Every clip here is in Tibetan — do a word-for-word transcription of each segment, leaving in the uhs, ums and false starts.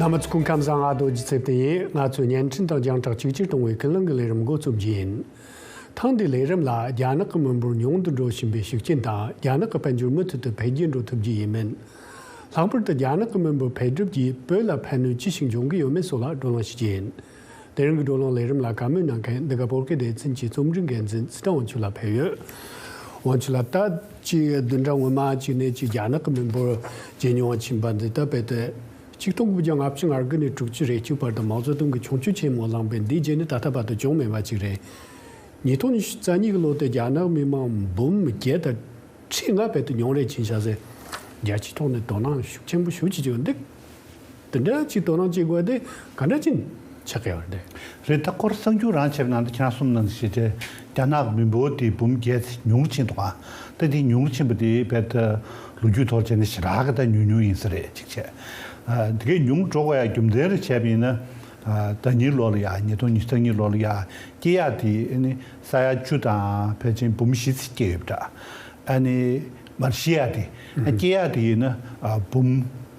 རྣམ་པ་ཚོ་སྐུ་ཁམས་བཟང་། ཨ་རྡོ་རྗེ་ཚེ་བརྟན་ཡིན། ང་ཚོས་བརྙན་འཕྲིན་དང་རྒྱང་བསྒྲགས་གཅིག་གྱུར་གཏོང་བའི་ཀུན་གླེང་གི་ལས་རིམ་འགོ་བཙུགས་རྒྱུ་ཡིན། ཐེངས་འདིའི་ལས་རིམ་ལ་རྒྱ་ནག་གི་མི་འབོར་ཉུང་དུ་འགྲོ་བཞིན་པའི་ཤུགས་རྐྱེན་དང་རྒྱ་ནག་གི་དཔལ་འབྱོར་མུ་མཐུད་དུ་འཕེལ་རྒྱས་འགྲོ་ཐུབ་རྒྱུ་ཡིན་མིན། ལྷག་པར་དུ་རྒྱ་ནག་གི་མི་འབོར་འཕེལ་འགྲིབ་ཀྱིས་བོད་ལ་ཕན་གནོད་ཅི་ཞིག་འབྱུང་གི་ཡོད་མེད་སོགས་ལ་བགྲོ་གླེང་ཞུ་རྒྱུ་ཡིན། དེ་རིང་གི་བགྲོ་གླེང་ལས་རིམ་ལ་བཀའ་མོལ་གནང་མཁན་འདི་ག་བོད་སྐད་སྡེ་ཚན་གྱི་རྩོམ་སྒྲིག་འགན་འཛིན་ཚེ་བརྟན་དབང་ཕྱུག་ལགས་ཕེབས་ཡོད། དབང་ཕྱུག་ལགས། ད་ཅིག་བདུན་ཕྲག་སྔོན་མ་ཅིག་ནས་ཅིག་རྒྱ་ནག་གི་མི་འབོར་ཇེ་ཉུང་བ་ཕྱིན་པ་འདི་ད་རྦད་དེ་ཆིག་སྟོང་དགུ་བརྒྱ་ལྔ་བཅུ་ང་དགུ་ནས་དྲུག་ཅུ་རེ་གཅིག་བར་དུ་མའོ་ཙེ་ཏུང་གིས་མཆོང་སྐྱོད་ཆེན་མོ་བསླངས་པའི་འདིའི་རྗེས་ནས་ད་ལྟ་བར་དུ་བྱུང་མེད་པ་ཅིག་རེད། ཉིས་སྟོང་ཉི་ཤུ་རྩ་གཉིས་ཀྱི་ལོ་དེ་རྒྱ་ནག་མི་མང་འབུམ་བརྒྱད་དང་ཁྲི་ལྔ་རྦད་དེ་ཉུང་རུ་ཕྱིན་བཞག་ཟེར། རྒྱལ་སྤྱིའི་ཐོག་ནས་དོ་སྣང་ཤུགས་ཆེན་པོ་ཞེ་པོ་བྱེད་ཀྱི་ཡོད་འདུག། དེ་འདྲ་ཅིག་དོ་སྣང་བྱེད་དགོས་དེ་ག་འདྲ་ཅིག་ཆགས་ཀྱི་ཡོད་རེད། རེད། ད་ཁོར་གསར་འགྱུར་རང་བྱས་པ་ན་ད་ཁྱེད་རང་གསུངས་ནང་བཞིན་བྱས་རྒྱ་ནག་མི་འབོར་དེ་འབུམ་བརྒྱད་ཉུང་རུ་ཕྱིན་འདུག་ཨ། ད་དེ་ཉུང་རུ་ཕྱིན་པ་དེ་རྦད་དེ་ལོ་རྒྱུས་ཐོག་བྱས་ན་ཞེ་དྲག་གི་ད་ཉུང་ཉུང་ཡིན་ས་རེད་ཅིག་བྱས། ཨ། དེ་གའི་ཉུང་འགྲོ་དགོས་ཡ་རྒྱུ་མཚན་རེ་བྱས་པ་ཡིན་ན། ཨ། ཟླ་ཉིན་ལོ་ལ་ཡ་ཉིས་སྟོང་ཉི་ཤུ་རྩ་གཉིས་ལོ་ལ་ཡ་སྐྱེ་ཡག་དེ་ཨ་ནི་ས་ཡ་བཅུ་དང་ཕལ་ཆེར་འབུམ་བཞི་ཙམ་སྐྱེས་ཡོད་པ་འདྲ། ཨ་ནི་མར་ཤི་ཡག་དེ། ཨ། སྐྱེ་ཡག་དེ་ཡིན་ན། ཨ། འབུམ།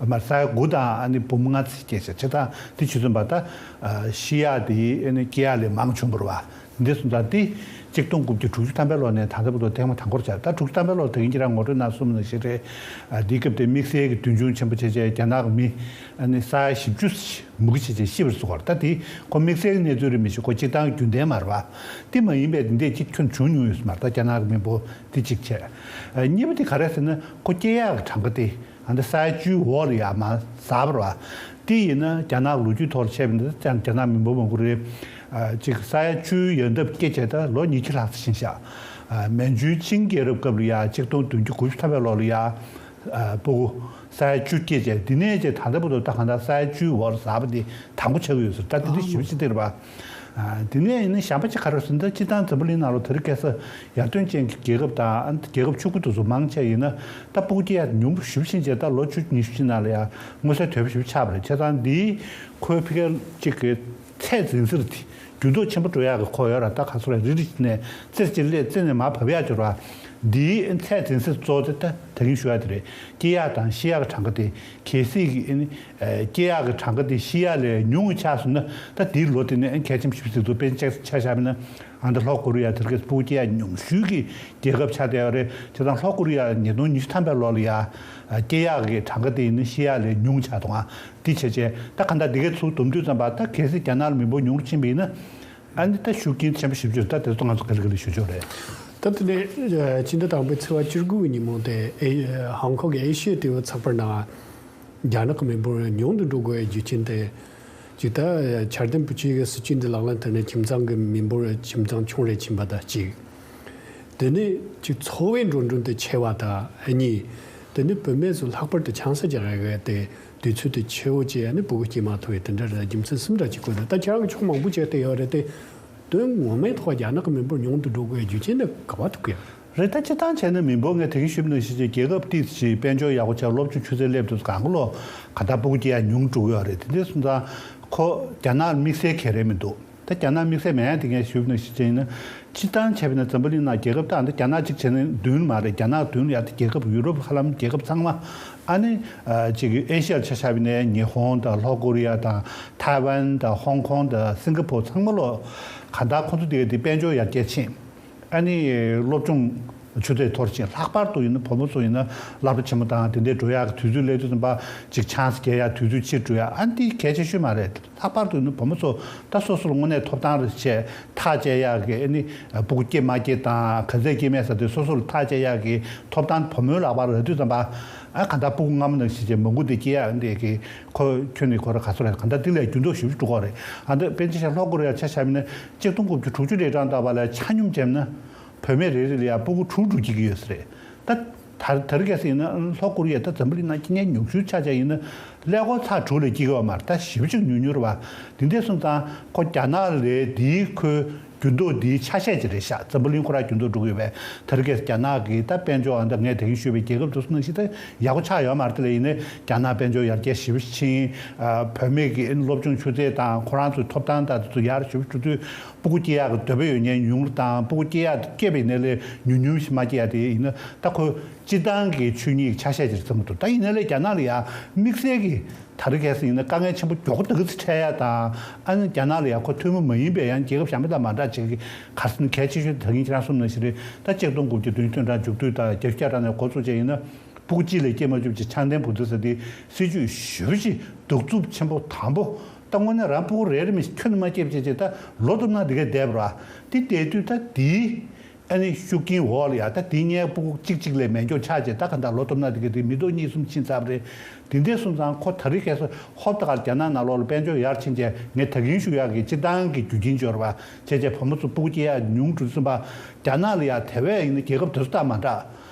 མར་ས་ཡ་དགུ་དང་ཨ་ནི་འབུམ་ལྔ་ཙམ་སྐྱེས་ཤག། བྱས་ཙང་དེ་ཆུ་ཚོད་པ་ད། ཨ། ཤི་ཡག་དེ་ཨ་ནི་སྐྱེ་ཡག་ལས་མང་བྱུང་བ་རེད་བ། འདི་སོང་ཙང་དེ་ཆིག་སྟོང་དགུ་བརྒྱ་དྲུག་ཅུ་ཐམ་པའི་ལོ་ནས་ད་ལྟ་བར་དུ་ཐེངས་མ་དང་པོར་ཆགས། ད་དྲུག་ཅུ་ཐམ་པའི་ལོ་དེ་རིང་ཁྱེད་རང་ངོ་སྤྲོད་གནང་གསུངས་ནང་བཞིན་རེད། ཨ། དེའི་སྐབས་དེ་དམིགས་བསལ་གྱི་དུས་འབྱུང་ཆེན་པོ་བྱས་བྱས་རྒྱ་ནག་གི་མི་ཨ་ནི་ས་ཡ་བཞི་བཅུ་མུ་གེ་བྱས་བྱས་ཤི་བར་སོང་བ་རེད། ད་དེ་ཁོ་དམིགས་བསལ་གྱི་གནས་ཚུལ་རེད་མི་ཤེས། ཁོ་སྤྱིར་བཏང་རྒྱུན་ལྡན་མ་རེད་བ། དེ་མ་ཡིན་པའི་དེ་འདྲས་ཅིག་ཁྱོན་བྱུང་མྱོང་ཡོད་ས་མ་རེད། ད་རྒྱ་ནག་གི་མི་འབོར་དེ་གཅིག་བྱས། ཨ། གཉིས་པ་དེ་ག་རེ་ཟེར་ན་ཁོ་སྐྱེ་ཡག་གི་གྲངས་ཀ་དེ། ཨ། འདི་ས་ཡ་བཅུའི་འོག་ལ་ཡ་མར་ཟགས་པ་རེད་བ། དེ་ཡིན་ན་རྒྱ་ནག་ལོ་རྒྱུས་ཐོག་ལ་བཤད་པ་འདི་ཙང་རྒྱ་ནག་མི་འབོར་མང་པོ་རེད། ཨ། ཅིག་ས་ཡ་བཅུའི་ཡར་འདབས་སྐྱེས་བྱས་ད་ལོ་ཉིས་བརྒྱ་ལྷག་ཙམ་ཕྱིན་ཤག། ཨ། མན་ཇུའི་ཆིང་རྒྱལ་རབས་སྐབས་ལ་ཡ་ཆིག་སྟོང་བདུན་བརྒྱ་དགུ་བཅུ་ཐམ་པའི་ལོ་ལ་ཡ། ཨ། སྤུ་གུ་ས་ཡ་བཅུ་སྐྱེས་བྱས་དེ་ནས་བྱས་ད་ལྟ་བར་དུ་ད་གང་ལྟར་ས་ཡ་བཅུའི་འོག་ལ་ཟགས་པ་དེ་དང་པོ་ཆགས་ཀྱི་ཡོད་ཟེར། ད་དེ་འདྲ་ཞེ་པོ་ཅིག་འདི་རེད་པ། ཨ། དེ་ནས་ཡིན་ན་གཞན་པ་ཅིག་ག་རེ་ཟེར་ན་ད་སྤྱིར་བཏང་འཛམ་བུ་གླིང་ནང་ལ་དེ་རིང་ཁ་སང་ཡར་ཐོན་ཅན་གྱི་རྒྱལ་ཁབ་དང་ཨ་རྒྱལ་ཁབ་ཕྱུག་པོ་དེ་ཚོ་མང་ཆེ་ཡིན་ན་ད་སྤུ་གུ་སྐྱེ་ཡག་ཉུང་པོ་ཞེ་པོ་ཕྱིན་བྱས་ད་ལོ་བཅུ་ཉི་ཤུ་ཕྱིན་ན་ལ་ཡ་མངོན་གསལ་དོད་པོ་ཞེ་པོ་ཆགས་པ་རེད། བྱས་ཙང་འདིའི་ཁོའི་ཕ་གིར་ཅིག་གི་ཚད་འཛིན་ས་དེ་འགྱུར་ལྡོག་ཆེན་པོ་འགྲོ་ཡག་གི་ཁོ་ཡོད་ར། ད་ག་ཚོད་ར་རི་རི་ནས་རྩེ་གཅིག་སླེབས་རྩེ་ནས་མར་བབས་ཡག་འགྱུར་བ། འདིའི་ཚད་འཛིན་ས་གཙོ་བོ་དེ་ད་ད་གིན་ཞུ་ཡག་དེ་རེད། སྐྱེ་ཡག་དང་ཤི་ཡག་གི་གྲངས་ཀ་དེ་གལ་སྲིད་ཀྱི་ཨ་ནི། ཨ། སྐྱེ་ཡག་གི་གྲངས་ཀ་དེ་ཤི་ཡག་ལས་ཉུང་བ་ཆགས་སོང་ན་ད་དེའི་ལོ་དེ་ནས་ཨ་ནི་གལ་ཆེན་པོ་ཞེ་པོ་ཅིག་འདུག། དཔེར་ན་ཆ་བཞག་པ་ཡིན་ན་ཨ་ད་ལྷོ་ཀོ་རི་ཡ་དེ་གའི་སྤུ་གུ་སྐྱེ་ཡག་ཉུང་ཤོས་ཀྱི་རྒྱལ་ཁབ་ཆགས་བསྡད་ཡོད་རེད། བྱས་ཙང་ལྷོ་ཀོ་རི་ཡ་ཉིས་སྟོང་ཉི་ཤུ་ཐམ་པའི་ལོ་ལ་ཡ། ཨ། སྐྱེ་ཡག་གི་གྲངས་ཀ་དེ་ཡིན་ན་ཤི་ཡག་ལས་ཉུང་ཆགས་འདུག། ཨ། དེ་བྱས་བྱས་ད་ག་འདྲ་འདི་གའི་ཚུར་བསྡོམས་དུས་ཙམ་པ་ད་གལ་སྲིད་རྒྱ་ནག་ལ་མི་འབོར་ཉུང་རུ་ཕྱིན་པ་ཡིན་ན། ཨ་ནི་ད་ཤུགས་རྐྱེན་ཆེན་པོ་ཞེ་པོ་ཅིག་ད་དེ་ཚོ་ང་ཚོ་ག་ལེ་ག་ལེ་ཞུ་ཆོག་རེད། ད་དེ་ནས་ཨ་ཕྱི་ཟླ་དང་པོའི་ཚེས་པ་བཅུ་དགུ་གི་ཉིན་མོ་དེ་ཨེ་ཧོང་ཀོང་གི་ཨེ་ཤི་ཡའི་ལྟེ་བའི་ཚགས་པར་ནང་རྒྱ་ནག་གི་མི་འབོར་ཉུང་དུ་འགྲོ་དགོས་པའི་རྒྱུ་རྐྱེན་དེ། གཅིག་ད་འཆར་ལྡན་བུ་ཁྱུད་ཀྱི་སྲིད་ཇུས་འདི་ལག་ལེན་བསྟར་ནས་ཁྱིམ་ཚང་གི་མི་འབོར་ཁྱིམ་ཚང་ཆུང་རུ་ཕྱིན་པ་དང་གཅིག། དེ་ནས་གཅིག་འཚོ་བའི་འགྲོ་གྲོན་དེ་ཆེ་བ་དང་གཉིས། དེ་ནས་བུད་མེད་ཚོ་ལྷག་པར་དུ་ཆང་ས་རྒྱག་ཡག་གི་དུས་ཚོད་དེ་ཆེ་བོ་བྱས་ནས་སྤུ་གུ་སྐྱེ་མ་ཐུབ་པའི་དེ་འདྲ་རེད། རྒྱུ་མཚན་གསུམ་འདྲ་གཅིག་བཀོད་འདུག། ད་ཁྱེད་རང་གི་ཕྱོགས་མང་པོ་བྱས་བལྟས་ཡོད་རེད་དེ། དོན་ངོ་མའི་ཐོག་རྒྱ་ནག་གི་མི་འབོར་ཉུང་དུ་འགྲོ་དགོས་རྒྱུ་རྐྱེན་ནི་ག་པར་ཐུག་གི་ཡོད། རེད། ད་སྤྱིར་བཏང་བྱས་ན་མི་འབོར་ངས་དེ་གིན་ཞུས་པ་ནང་བཞིན་གྱི་རྒྱལ་ཁབ་ཏིས་ཞིག་དཔལ་འབྱོར་ཡག་པོ་ཆགས། སློབ་སྦྱོང་ཆུ་ཚད་སླེབས་དུས་གང་ག་ལོ་ག་ད་སྤུ་གུ་སྐྱེ་ཡག་ཉུང་འགྲོ་གི་ཡོད་རེད། དེ་འདྲ་སོང་ཙང་ཁོ་རྒྱ་ནག་དམིགས་བསལ་ག་རེ་མི་འདུག། ད་རྒྱ་ནག་དམིགས་བསལ་མེད་ཡ་དེ་ངས་ཞུས་པ་ནང་བཞིན་བྱས་ན་སྤྱིར་བཏང་བྱས་པ་ན་འཛམ་བུ་གླིང་ནང་རྒྱལ་ཁབ་ད་ད་རྒྱ་ནག་གཅིག་བྱས་ན་བདུན་མ་རེད། རྒྱ་ནག་བདུན་ལ་ཡ་ད་རྒྱལ་ཁབ་ཡུ་རོབ་ཧ་ལམ་རྒྱལ་ཁབ་ཚང་མ། ཨ་ནི་ཨ་ཅིག་ཨེ་ཤི་ཡར་ཆ་བཞག་པ་ཡིན་ན་ཉི་ཧོང་དང་ལྷོ་ཀོ་རི་ཡ་དང་ཐའེ་ཝན་དང་ཧོང་ཀོང་དང་སིང་ག་པོར་ཚང་མ་ལོ་ག་ད་ཁོ་ཚོ་དེ་ག་དེ་དཔལ་འབྱོར་ཡར་རྒྱས་ཕྱིན། ཨ་ནི་སློབ་སྦྱོང་ཆུ་ཚད་མཐོ་རུ་ཕྱིན། ལྷག་པར་དུ་ཡིན་ན་བུ་མོ་ཚོ་ཡིན་ན་སློབ་གྲྭ་ཆེན་མོ་དང་དེ་འདྲའི་འགྲོ་ཡག་གི་དུས་ཚོད་སླེབས་དུས་ཙམ་པ་ཅིག་ཆང་ས་རྒྱག་ཡག་དུས་ཚོད་ཕྱིར་འགྲོ་ཡག་ཨ་ནི་དེ་གལ་ཆེ་ཤོས་མ་རེད། ལྷག་པར་དུ་ཡིན་ན་བུ་མོ་ཚོ་ད་སོ་སོ་ལ་དངོས་གནས་ཐོབ་ཐང་རེ་བྱས་ཐག་བཅད་ཡག་གི་ཨ་ནི་སྤུ་གུ་སྐྱེ་མ་སྐྱེ་དང་ག་ཚད་སྐྱེ་མེད་ཟེར་དུས་སོ་སོ་ལ་ཐག་བཅད་ཡག་གི་ཐོབ་ཐང་བུ་མོའི་ལག་པར་རག་དུས་ཙམ་པ། ཨ་ག་ད་སྤུ་གུ་སྔ་མོ་ནང་བཞིན་བྱས་མང་པོ་དེ་སྐྱེ་ཡག་འདི་གི་ཁོ་ཁྱོན་ནས་ཁོ་ར་ག་ཚོད་རེད། ག་ད་འདི་ལས་འགྱུར་ལྡོག་ཞེ་པོ་ཅིག་འགྲོ་གི་རེད། ཨ་འདི་དཔེར་ན་ཆ་བཞག་ལྷོ་ཀོ་རི་ཡ་ཆ་བཞག་པ་ཡིན་ན་གཅིག་སྟོང་དགུ་བརྒྱ་དྲུག་ཅུ་ལས་གྲངས་ད་བར་ལ་ཆ་སྙོམས་བྱས་ན་བུད་མེད་རེ་རེ་ལ་ཡ་སྤུ་གུ་དྲུག་དྲུག་སྐྱེ་གི་ཡོད་ས་རེད། ད་ད་ད་རེས་གལ་སྲིད་ཡིན་ན་ལྷོ་ཀོ་རི་ཡ་ད་འཛམ་བུ་གླིང་ནང་སྐྱེ་མཁན་ཉུང་ཤོས་ཆ་བཞག་ཡིན་ན་ཀླད་ཀོར་ཚེག་དྲུག་ལས་སྐྱེ་གི་ཡོད་མ་རེད། ད་ཞེ་པོ་ཅིག་ཉུང་ཉུང་རེད་བ། དེ་འདྲ་སོང་ཙང་ཁོ་རྒྱ་ནག་ལས་དེའི་ཁོའི་འགྱུར་ལྡོག་འདིའི་ཆ་ཤས་ཅིག་རེད་ཤག། འཛམ་བུ་གླིང་ཁོ་རང་འགྱུར་ལྡོག་འགྲོ་གི་ཡོད་པས། དེ་རིང་ཁ་སང་རྒྱ་ནག་གི་ད་དཔལ་འབྱོར་ཨ་ད་ངས་དེ་རིང་ཞུས་པའི་རྒྱལ་ཁབ་དེ་ཚོ་ནང་བཞིན་ད་ཡག་པོ་ཆགས་ཡོད་མ་རེད། དེ་ལ་ཡིན་ནའི་རྒྱ་ནག་དཔལ་འབྱོར་ཡར་རྒྱས་ཞེ་པོ་ཕྱིན། ཨ་བུད་མེད་ཀྱི་སློབ་སྦྱོང་ཆུ་ཚད་དང་ཁོ་རང་ཚོའི་ཐོབ་ཐང་དང་དེ་ཚོ་ཡར་ཞེ་པོ་འགྲོ་དུས་སྤུ་གུ་སྐྱེ་ཡག་གི་འདོད་པ་ཡོད་མཁན་ཉུང་རུ་དང་སྤུ་གུ་སྐྱེ་ཡག་སྐྱེས་པའི་ནས་ལས་ཉུང་ཉུང་ཞིག་མ་སྐྱེ་ཡག་དེ་ཡིན་ན་ད་ཁོ་སྤྱིར་བཏང་གི་ཆོས་ཉིད་ཀྱི་ཆ་ཤས་ཅིག་བརྩི་མི་ཐུབ། ད་ཡིན་ན་ལས་རྒྱ་ནག་ལ་ཡ་དམིགས་བསལ་གྱི་ ད་རེས་གལ་སྲིད་ཡིན་ན་དཀའ་ངལ་ཆེན་པོ་མགྱོགས་པོ་འདུག་སེ་འཕྲད་ཡ་དང་། ཨ་ནི་རྒྱ་ནག་ལ་ཡ་ཁོ་ཐུན་མོང་མ་ཡིན་པའི་ཡང་རྒྱལ་ཁབ་གཞན་པ་དང་མ་འདྲ་ཅིག་གི་ག་རེ་ཟེར་ན་གལ་ཆེ་ཤོས་དེ་ད་གིན་ཁྱེད་རང་གསུངས་ནང་བཞིན་རེད། ད་ཆིག་སྟོང་དགུ་བརྒྱ་བདུན་ཅུ་དོན་གྲངས་མཇུག་བསྡུས་དང་བརྒྱད་ཅུ་གྱ་གྲངས་ནས་འགོ་བཙུགས་བྱས་ཡིན་ན། ཕྲུ་གུ་གཅིག་ལས་སྐྱེས་མ་བཅུག་ཅིག་ཆང་བདེན་བུ་ཚ་ཟེར་དེ་སྲིད་ཇུས་ཞེ་པོ་ཅིག་གདུག་རྩུབ་ཆེན་པོ་དམ་པོ། ད་དངོས་གནས་རང་ཕྲུ་གུ་རེ་རེ་མི་ཁྱོན་ནས་མ་སྐྱེས་བྱས་ཅིག་ད་ལོ་བསྡོམས་ན་དེ་གས་བསྡད་པ་ར། དེ་བསྡད་དུས་ད་དེའི། ཨ་ནི་ཤུགས་རྐྱེན་འོག་ལ་ཡ་ད་དེ་སྔའི་ཕྲུ་གུ་གཅིག་གཅིག་ལས་མེད་མཁན་ཆགས་བྱས། ད་ག་འདྲ་ལོ་བསྡོམས་ན་དེ་ག་དེ་མི་ཐོག་གཉིས་གསུམ་ཕྱིན་ཚར་བ་རེད། དེ་འདྲ་སོང་ཙང་ཁོ་ད་རེས་ཁ་སང་ཧོབ་ཏེ་ག་རྒྱ་ནག་ནང་ལོགས་ལ་དཔལ་འབྱོར་ཡར་ཕྱིན་བྱས། ངས་ད་གིན་ཞུ་ཡག་གི་སྤྱིར་བཏང་གི་རྒྱུ་རྐྱེན་འབྱོར་བ་བྱས་བྱས་བུ་མོ་ཚོ་ཕྲུ་གུ་སྐྱེ་ཡག་ཉུང་འགྲོ་ཟིན་པ། རྒྱ་ནག་ལ་ཡ་དེ་བས་ཡིན་ན་རྒྱལ་ཁབ་དེ་ཚོ་དང་མ་འདྲ།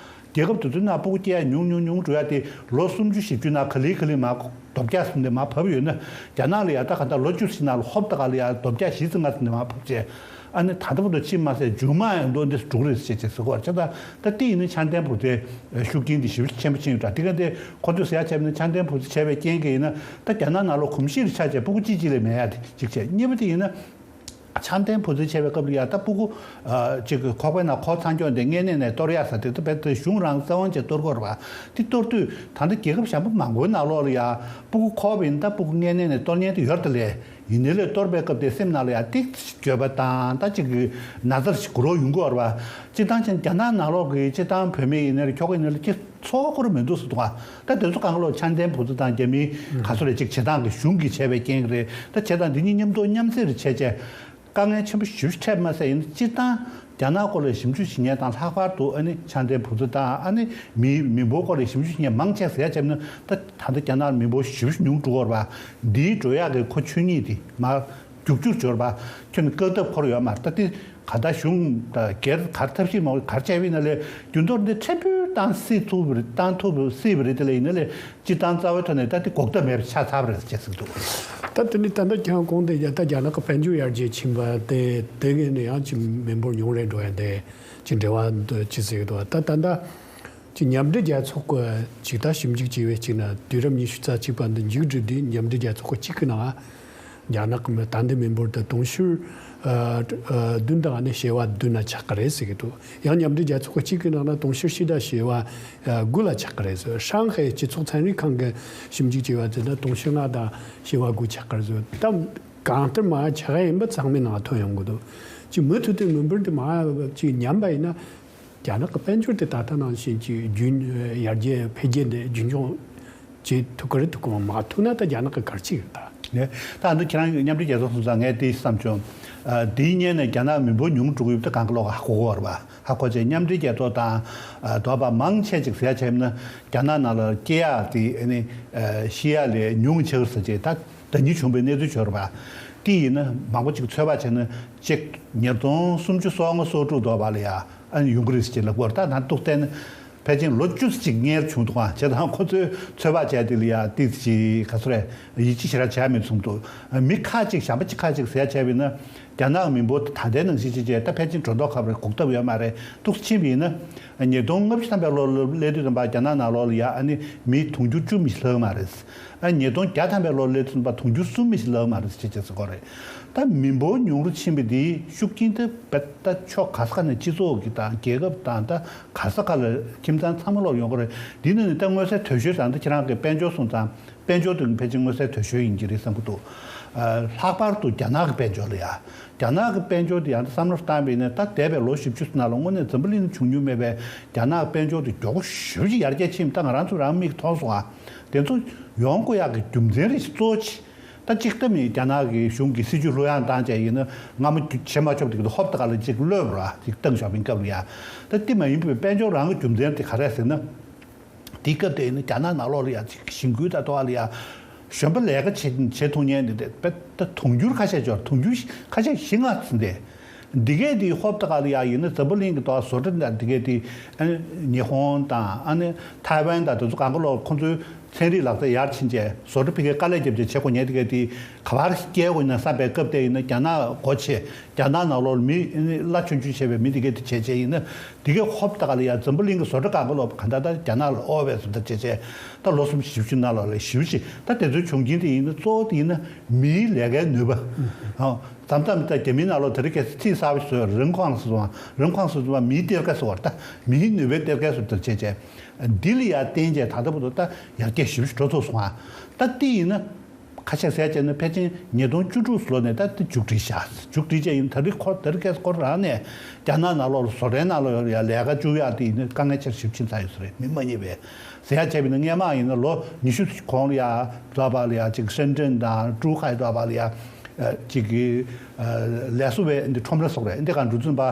རྒྱལ་ཁབ་དེ་ཚོའི་ནང་ཕྲུ་གུ་སྐྱེ་ཡག་ཉུང་ཉུང་ཉུང་འགྲོ་ཡག་དེ་ལོ་སུམ་ཅུ་བཞི་བཅུ་ནང་ག་ལེ་ག་ལེ་མར་རྡོབ་རྒྱག་ཟིན་ནས་མར་བབས་ཡོད་ན། རྒྱ་ནག་ལ་ཡ་ད་ག་འདྲ་ལོ་བཅུ་ཟིན་ནང་ལ་ཧོབ་ཏེ་ག་ལ་ཡ་རྡོབ་རྒྱག་བཞི་ཙམ་ལྔ་ཙམ་ནས་མར་བབས་བྱས། ཨ་ནི་ད་ལྟ་བར་དུ་ཕྱིན་མ་ཟད་མཇུག་མ་ཡང་མདོ་འདི་འགྲོ་གི་རེད་ཟེར་བྱས་ཟེར་གོ་བར་ཆ་ད། ད་དེ་ཡིན་ན་ཆང་བདེན་བུ་ཚའི་ཤུགས་རྐྱེན་འདི་ཞེ་པོ་ཆེན་པོ་ཕྱིན་ཡོད་འདྲ། དེ་ག་དེ་ཁོ་ཚོས་ཟེར་ཡ་བྱས་ན་ཆང་བདེན་བུ་ཚ་བྱས་པའི་རྐྱེན་གྱིས་ཡིན་ན། ད་རྒྱ་ནག་ནང་ལོགས་གོམས་གཤིས་རེ་ཆགས་བྱས་ཕྲུ་གུ་གཅིག་གཅིག་ལས་མེད་ཡ་དེ་གཅིག་བྱས། གཉིས་པ་དེ་ཡིན་ན། ཆང་བདེན་བུ་ཚ་བྱས་པའི་སྐབས་ལ་ཡ་ད་ཕྲུ་གུ་ཨ་གཅིག་གི་ཁོག་པའི་ནང་ཁོག་ཚ་འཁྱོངས་ཏེ་མངལ་གནས་ནས་གཏོར་ཡ་ཟེར་དེ། ད་བལ་དུ་གཞུང་རང་བཙན་དབང་བྱས་གཏོར་གྱི་ཡོད་རེད་པ། དེ་གཏོར་དུས་ད་ལྟ་རྒྱལ་ཁབ་གཞན་པ་མང་པོའི་ནང་ལོགས་ལ་ཡ་ཕྲུ་གུ་ཁོག་པ་ཡིན་ད་ཕྲུ་གུ་མངལ་གནས་ནས་གཏོར་མཁན་དེ་ཡོད་རེད་དེ་ལས། ཡིན་ནའི་ལས་གཏོར་བའི་སྐབས་དེ་སེམས་ནང་ལ་ཡ་ཏིག་འགྱོད་པ་དང་ད་ཅིག་གི་ན་ཚར་ཞིག་འགུལ་རོགས་ཡོང་གི་ཡོད་རེད་པ། སྤྱིར་བཏང་ཕྱིན་རྒྱ་ནག་ནང་ལོགས་ཀྱི་སྤྱིར་བཏང་བུད་མེད་ཡིན་ནའི་རེད། ཁྱོ་ག་ཡིན་ནའི་རེད། ཁྱེད་ཚོ་ཁོ་རང་མི་འདུག་ཟེར་འདུག་ག་ད་དེ་ཚོ་གང་ག་ལོག་ཆང་བདེན་བུ་ཚ་དང་རྒྱ་མིའི་ག་ཚོད་རེད་ཅིག་བྱེད་སྟངས་ཀྱི་གཞུང་གིས་བྱས་པའི་རྐྱེན་གྱིས་རེད། ད་བྱེད་སྟངས་འདི་གཉིས་མཉམ་དུ་མཉམ་བསྲེས་རེ་བྱས་བྱས། དཀའ་ངལ་ཆེན་པོ་ཞེ་པོ་འཕྲད་མ་ཟད་ཡིན་ན། སྤྱིར་བཏང་རྒྱ་ནག་སྐོར་ལ་ཞིབ་འཇུག་བྱེད་མཁན་དང་ལྷག་པར་དུ་ཨ་ནི་ཆང་བདེན་བུ་ཚ་དང་ཨ་ནི་མི་མི་འབོར་སྐོར་ལ་ཞིབ་འཇུག་བྱེད་མཁན་མང་ཆེ་ཟེར་ཡ་བྱས་ན། ད་ད་ལྟ་རྒྱ་ནག་ལ་མི་འབོར་ཞེ་པོ་ཉུང་འགྲོ་གི་ཡོད་རེད་པ། འདིའི་འགྲོ་ཡག་གི་ཁོ་ཆོས་ཉིད་དེ་མར་རྒྱུག་རྒྱུག་འབྱོར་བ། ཁྱོན་ནས་བཀག་ཐབས་ཁོ་རང་ཡོད་མ་རེད། ད་དེ་ག་ད་གཞུང་དང་སྒེར་ག་རེ་ཐབས་ཤེས་མང་པོ་ག་རེ་བྱས་པ་ཡིན་ན་ལས། རྒྱུ་ནོར་འདི་ཕྲན་བུ་བཏང་སྲིད་ཐུབ་པ་རེད། བཏང་ཐུབ་སྲིད་པ་རེད། དེ་ལས་ཡིན་ན་ལས་སྤྱིར་བཏང་རྩ་བའི་ཐོག་ནས་ད་དེ་འགོག་ཐབས་མེད་པ་ཆགས་ཚར་བ་རེད་ཅེས་ཟེར་འདུག་ད་དེ་ནི་ད་ལྟ་ཁྱེད་རང་གོང་དེ་ཡ་ད་རྒྱ་ནག་གི་དཔལ་འབྱོར་ཡར་རྒྱས་ཕྱིན་པ་དེ་དེ་གས་ནས་ཡང་ཅིག་མི་འབོར་ཉུང་རུ་འགྲོ་ཡ་དེ་ཅིག་འབྲེལ་བ་འདུག་ཅེས་ཟེར་གི་འདུག་ད་ད་ལྟ་ཅིག་མཉམ་འབྲེལ་རྒྱལ་ཚོགས་ཀྱི་ཅིག་ད་ཞིབ་འཇུག་བྱས་པའི་གཅིག་ན་དུས་རབས་ཉི་ཤུ་རྩ་གཅིག་པ་འདི་མཇུག་བསྒྲིལ་དུས་མཉམ་འབྲེལ་རྒྱལ་ཚོགས་ཀྱི་གཅིག་གི་ནང་རྒྱ་ནག་གི་མི་ད་ལྟའི་མི་འབོར་དེ་དུང་ཕྱུར་ཨ་ཨ་བདུན་དང་ཨ་ནི་བྱེ་བ་བདུན་ལ་ཆགས་ཀྱི་རེད་ཟེར་གྱི་འདུག་ཡང་མཉམ་འབྲེལ་རྒྱལ་ཚོགས་ཀྱི་གཅིག་གི་ནང་ན་དུང་ཕྱུར་བཞི་དང་བྱེ་བ་ཨ་དགུ་ལ་ཆགས་ཀྱི་རེད་ཟེར། ཧྲང་ཧའེ་སྤྱི་ཚོགས་ཚན་རིག་ཁང་གིས་ཞིབ་འཇུག་བྱས་པ་དེ་ན་དུང་ཕྱུར་ལྔ་དང་བྱེ་བ་དགུ་ཆགས་ཀྱི་རེད་ཟེར། ད་གང་ལྟར་མ་ཆགས་ཡིན་པ་ཚང་མའི་ནང་ཐོན་ཡོང་གི་འདུག་ཅིག་མུ་མཐུད་དེ་མི་འབོར་དེ་མ་ཅིག་ཉམས་པ་ཡིན་ན། རྒྱ་ནག་གི་དཔལ་འབྱོར་དེ་ད་ལྟ་ནང་བཞིན་གྱི་རྒྱུན་ཡར་རྒྱས་འཕེལ་རྒྱས་འདི་རྒྱུན་འཁྱོངས་བྱེད་ཐུབ་ཀྱི་རེད། ཐུབ་ཀྱི་མ་ཐུབ་ན་ད་རྒྱ་ནག་གི་གར་ཅིག་རེད་ད། ནས་ད་འདི་ཁྱེད་རང་མཉམ་འབྲེལ་རྒྱལ་ཚོགས་སོང་ཙང་ངས་དེ་བསམ་བྱུང་། ཨ་དེའི་སྔོན་ནས་རྒྱ་ནག་མི་འབོར་ཉུང་འགྲོ་གི་ཡོད་པ་དེ་གང་ག་ལོག་ཧ་གོ་གི་ཡོད་རེད་པ། ཧ་གོ་བྱས་མཉམ་འབྲེལ་རྒྱལ་ཚོགས་དང་ཨ་དོགས་པ་མང་ཆེ་ཅིག་ཟེར་ཡ་བྱས་ན་རྒྱ་ནག་ནང་ལ་སྐྱེ་ཡག་དེ་ཨ་ནི་ཨ་ཤི་ཡ་ལས་ཉུང་ཆེ་བ་ཟེར་བྱས་ད། ཟླ་ཉིན་བྱུང་བའི་གནས་ཚུལ་བྱོས་རེད་པ། དེ་ཡིན་ན་མང་པོ་ཅིག་ཚོད་དཔག་བྱས་ན་ཅིག་ཉིས་སྟོང་སུམ་ཅུ་སོ་ལྔ་སོ་དྲུག་དོགས་པ་ལ་ཡ་ཨ་ནི་ཡོང་གི་རེད་ཅེས་ལབ་ཀྱི་ཡོད་རེད། ད་ད་ཐུག་བལྟས་ན་ཕལ་ཆེར་ལོ་བཅུ་ཅིག་སྔོན་བྱུང་འདུག་ཨ། བྱས་ཙང་ཁོ་ཚོས་ཚོད་དཔག་བྱས་དེ་ལ་ཡ་ཏིག་ཅིག་ག་ཚོད་རེད་ཡིད་ཆེས་ཞེ་དྲག་བྱས་མེད་བསམ་འདུག་མི་ཁ་ཅིག་གཞན་པ་ཅིག་ཁ་ཅིག་ཟེར་ཡ་བྱས་པ་ཡིན་ན་རྒྱ་ནག་མི་འབོར་ད་ལྟའི་ནང་བཞིན་ཅིག་བྱས་ད་ཕལ་ཆེར་སྒྲོ་འདོགས་ཁ་པར་འགོག་ཐབས་ཡོད་མ་རེད། ཏོག་ཙམ་ཕྱིན་པ་ཡིན་ན་ཉིས་སྟོང་ལྔ་བཅུ་ཐམ་པའི་ལོ་ལ་སླེབས་དུས་ཙམ་པ་རྒྱ་ནག་ནང་ལོགས་ལ་ཡ་ཨ་ནི་མི་དུང་ཕྱུར་བཅུ་མི་ལྷག་མ་རེད། ཨ་ཉིས་སྟོང་བརྒྱ་ཐམ་པའི་ལོ་སླེབས་ཚུན་པ་དུང་ཕྱུར་གསུམ་མི་ཞིག་ལྷག་མ་རེད་ཅེས་བྱས་ཟེར་གོ་རེད། ད་མི་འབོར་ཉུང་རུ་ཕྱིན་པ་འདིའི་ཤུགས་རྐྱེན་དེ་བེད་ད་ཕྱོགས་ག་ས་ག་ནས་སྤྱི་ཚོགས་ཀྱི་དང་རྒྱལ་ཁབ་དང་ད་ག་ས་ག་ལ་ཁྱིམ་ཚང་ཚང་མ་ལོག་ཡོང་གི་རེད། འདི་ནི་ནི་ད་མངོན་གསལ་དོད་ཤོས་དང་ད་ཁྱེད་རང་གི་དཔལ་འབྱོར་སོང་ཙང་དཔལ་འབྱོར་དེ་ཕལ་ཆེར་མངོན་གསལ་དོད་ཤོས་ཡིན་གྱི་རེད་བསམ་གྱི་འདུག་ལྷག་པར་དུ་རྒྱ་ནག་གི་དཔལ་འབྱོར་ལ་ཡ། རྒྱ་ནག་གི་དཔལ་འབྱོར་དེ་ཡང་བསམ་བློ་བཏང་བ་ཡིན་ན་ད་འདས་པའི་ལོ་བཞི་བཅུ་ནང་ལ་དངོས་གནས་འཛམ་བུ་གླིང་ན་བྱུང་མྱོང་མེད་པའི་རྒྱ་ནག་དཔལ་འབྱོར་དེ་མགྱོགས་པོ་ཞེ་པོ་ཅིག་ཡར་རྒྱས་ཕྱིན། ད་ང་རང་ཚོ་རང་མིག་གིས་མཐོང་སོང་ཨ། དེ་ཚོ་ཡོང་དགོས་ཡག་གི་རྒྱུ་མཚན་རེ་ཞིག་གཙོ་བོ་ཆེ། ད་གཅིག་ད་ནི་རྒྱ་ནག་གི་གཞུང་གིས་སྲིད་ཇུས་ལྷོད་ཡངས་བཏང་བྱས་ཡིན་ན་སྔ་མོ་བྱེད་མ་ཆོག་དེ་གི་ཧོབ་ཏེ་ག་ལ་ཅིག་གློད་པ་ར་ཅིག་བཏང་ཞོག་པའི་སྐབས་ལ་ཡ། ད་དེ་མ་ཡིན་པའི་དཔལ་འབྱོར་རང་གི་རྒྱུ་མཚན་དེ་ག་རེ་ཟེར་ན། དེའི་སྐབས་དེ་ཡིན་ན་རྒྱ་ནག་ནང་ལོགས་ལ་ཡ་ཅིག་ཞིང་ཁུལ་དང་དོ་བ་ལ་ཡ་གཞོན་པ་ལས་ཀ་བྱེད་བྱེད་ཐུབ་མཁན་དེ་དེ་དཔེ་ད་དུང་ཕྱུར་ཁ་ཤས་འབྱོར། དུང་ཕྱུར་ཁ་ཤས་བཞི་ལྔ་ཙམ་དེ། འདི་གས་དེ་ཧོབ་ཏེ་ག་ལ་ཡ་ཡིན་ན་འཛམ་བུ་གླིང་གི་དོ་བ་བཟོ་གྲྭ་དང་འདི་གས་དེ་ཨ་ནི་ཉི་ཧོང་དང་ཨ་ནི་ཐའེ་ཝན་དང་དེ་ཚོ་གང་ག་ལོག་ཁོང་ཚོའི་ཚན་རིག་ལག་རྩལ་ཡར་ཕྱིན་བྱས་བཟོ་གྲྭ་ཕ་གིར་དཀའ་ལས་བརྒྱབ་བྱས་བྱེད་དགོས་མཁན་དེ་གས་དེ་ག་པར་སྐྱེལ་དགོས་ན་བསམ་པའི་སྐབས་དེ་ཡིན་ན་རྒྱ་ནག་སྒོ་ཕྱེ། རྒྱ་ནག་ནང་ལོགས་མི་གླ་ཆུང་ཆུང་བྱས་པའི་མི་དེ་གས་དེ་བྱས་བྱས་ཡིན་ན་དེ་གས་ཧོབ་ཏེ་ག་ལ་ཡ་འཛམ་བུ་གླིང་གི་བཟོ་གྲྭ་གང་ག་ལོག་ག་འདྲ་ད་རྒྱ་ནག་ལ་དབོར་བས་སུ་ད་བྱས་བྱས་ད་ལོ་གསུམ་བཞི་བཅུ་ནང་ལོགས་ལ་ཞེ་པོ་ཅིག་ད་དེ་ཚོའི་བྱུང་རྐྱེན་དེ་ཡིན་ན་གཙོ་བོ་དེ་ཡིན་ན་མིའི་ལས་ཀའི་ནུས་པ། ཨང་། མཚམས་མཚམས་ད་རྒྱ་མིའི་ནང་ལོགས་དེ་རིང་ཁ་སང་ཚིག་གསར་པ་ཞིག་བཟོས། རིན་ཁང་ཟེར་སོང་། རིན་ཁང་ཟེར་སོང་། མིའི་གཏེར་ཁ་ཟེར་བ་རེད། ད་མིའི་ནུས་པའི་གཏེར་ཁ་ཟེར་དེ་བྱས་བྱས། འདི་ལ་ཡ་བརྟེན་བྱས་ད་ལྟ་བར་དུ་ད་ཡར་རྒྱས་ཞེ་པོ་ཞིག་འགྲོ་ཐུབ་སོང་ཨ། ད་འདི་ཡིན་ན། ཁ་ཤས་ཟེར་བྱས་ན་ཕལ་ཆེར་ཉིས་སྟོང་བཅུ་དྲུག་ལོ་ནས་ད་འདི་མཇུག་སྒྲིལ་བཞག་མཇུག་སྒྲིལ་བྱས་ཡིན། ད་རེས་ཁོ་ད་རེས་ཁ་སང་ཁོ་རང་ནས་རྒྱ་ནག་ནང་ལོགས་ལ་བཟོ་གྲྭའི་ནང་ལོགས་ཡ་ལས་ཀ་བཅུག་ཡག་དེ་ཡིན་ན་དཀའ་ངལ་ཆེར་ཞིབ་ཕྱིན་ཚར་ཡོད་ས་རེད། མི་མ་རྙེད་པས། ཟེར་ཡག་བྱས་པ་ཡིན་ན་སྔས་མ་ཡིན་ན་ལོ་ཉི་ཤུ་གོང་ལ་ཡ་འདྲ་པ་ལ་ཡ་ཅིག་ཧྲེན་ཀྲེན་དང་ཀྲུའུ་ཧའེ་འདྲ་པ་ལ་ཡ་ཅིག་གི་ལས་བཟོ་བའི་འདི་ཁྲོམ་ར་སོགས་རེད། འདི་ག་འགྲོ་ཚུན་པ་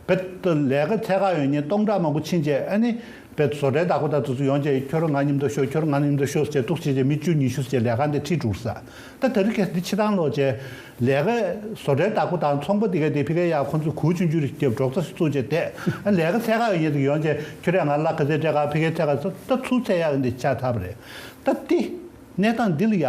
བེད་ལས་ཀ་འཚོལ་ག་ཡོང་མཁན་སྟོང་ཕྲག་མང་པོ་ཕྱིན་བྱས། ཨ་ནི་བེད་བཟོ་གྲྭའི་བདག་པོ་དང་དེ་ཚོ་ཡོང་བྱས་ཁྱོད་རང་ང་མཉམ་དུ་ཤོག་ཁྱོད་རང་ང་མཉམ་དུ་ཤོག་ཟེར་གཏུག་བྱས་བྱས་མི་བཅུ་ཉི་ཤུ་ཟེར་ལས་ཀ་འདི་ཁྲིད་འགྲོ་ས། ད་དེ་རིང་ཁ་སང་འདི་ཕྱི་ཐང་ལོག་བྱས་ལས་ཀ་བཟོ་གྲྭའི་བདག་པོ་དང་ཚོང་པ་དེ་ག་དེ་ཕ་གིར་ཡ་ཁོང་ཚོས་གུར་ཆུང་ཆུང་རེ་བརྒྱབ་འབྲོག་རྩ་བཙུགས་བྱས་བསྡད། ཨ་ལས་ཀ་འཚོལ་ག་ཡོང་མཁན་དེ་ཡོང་བྱས་ཁྱོད་རང་ང་གླ་ག་ཚོད་སྤྲད་ག་ཕ་གིར་འཚོལ་ག་ཟེར་ད་ཚུར་འཚོལ་ཡག་འདི་ཆགས་ཚར་བ་རེད། ད་འདི་གནས་སྟངས་འདི་ལ་ཡ།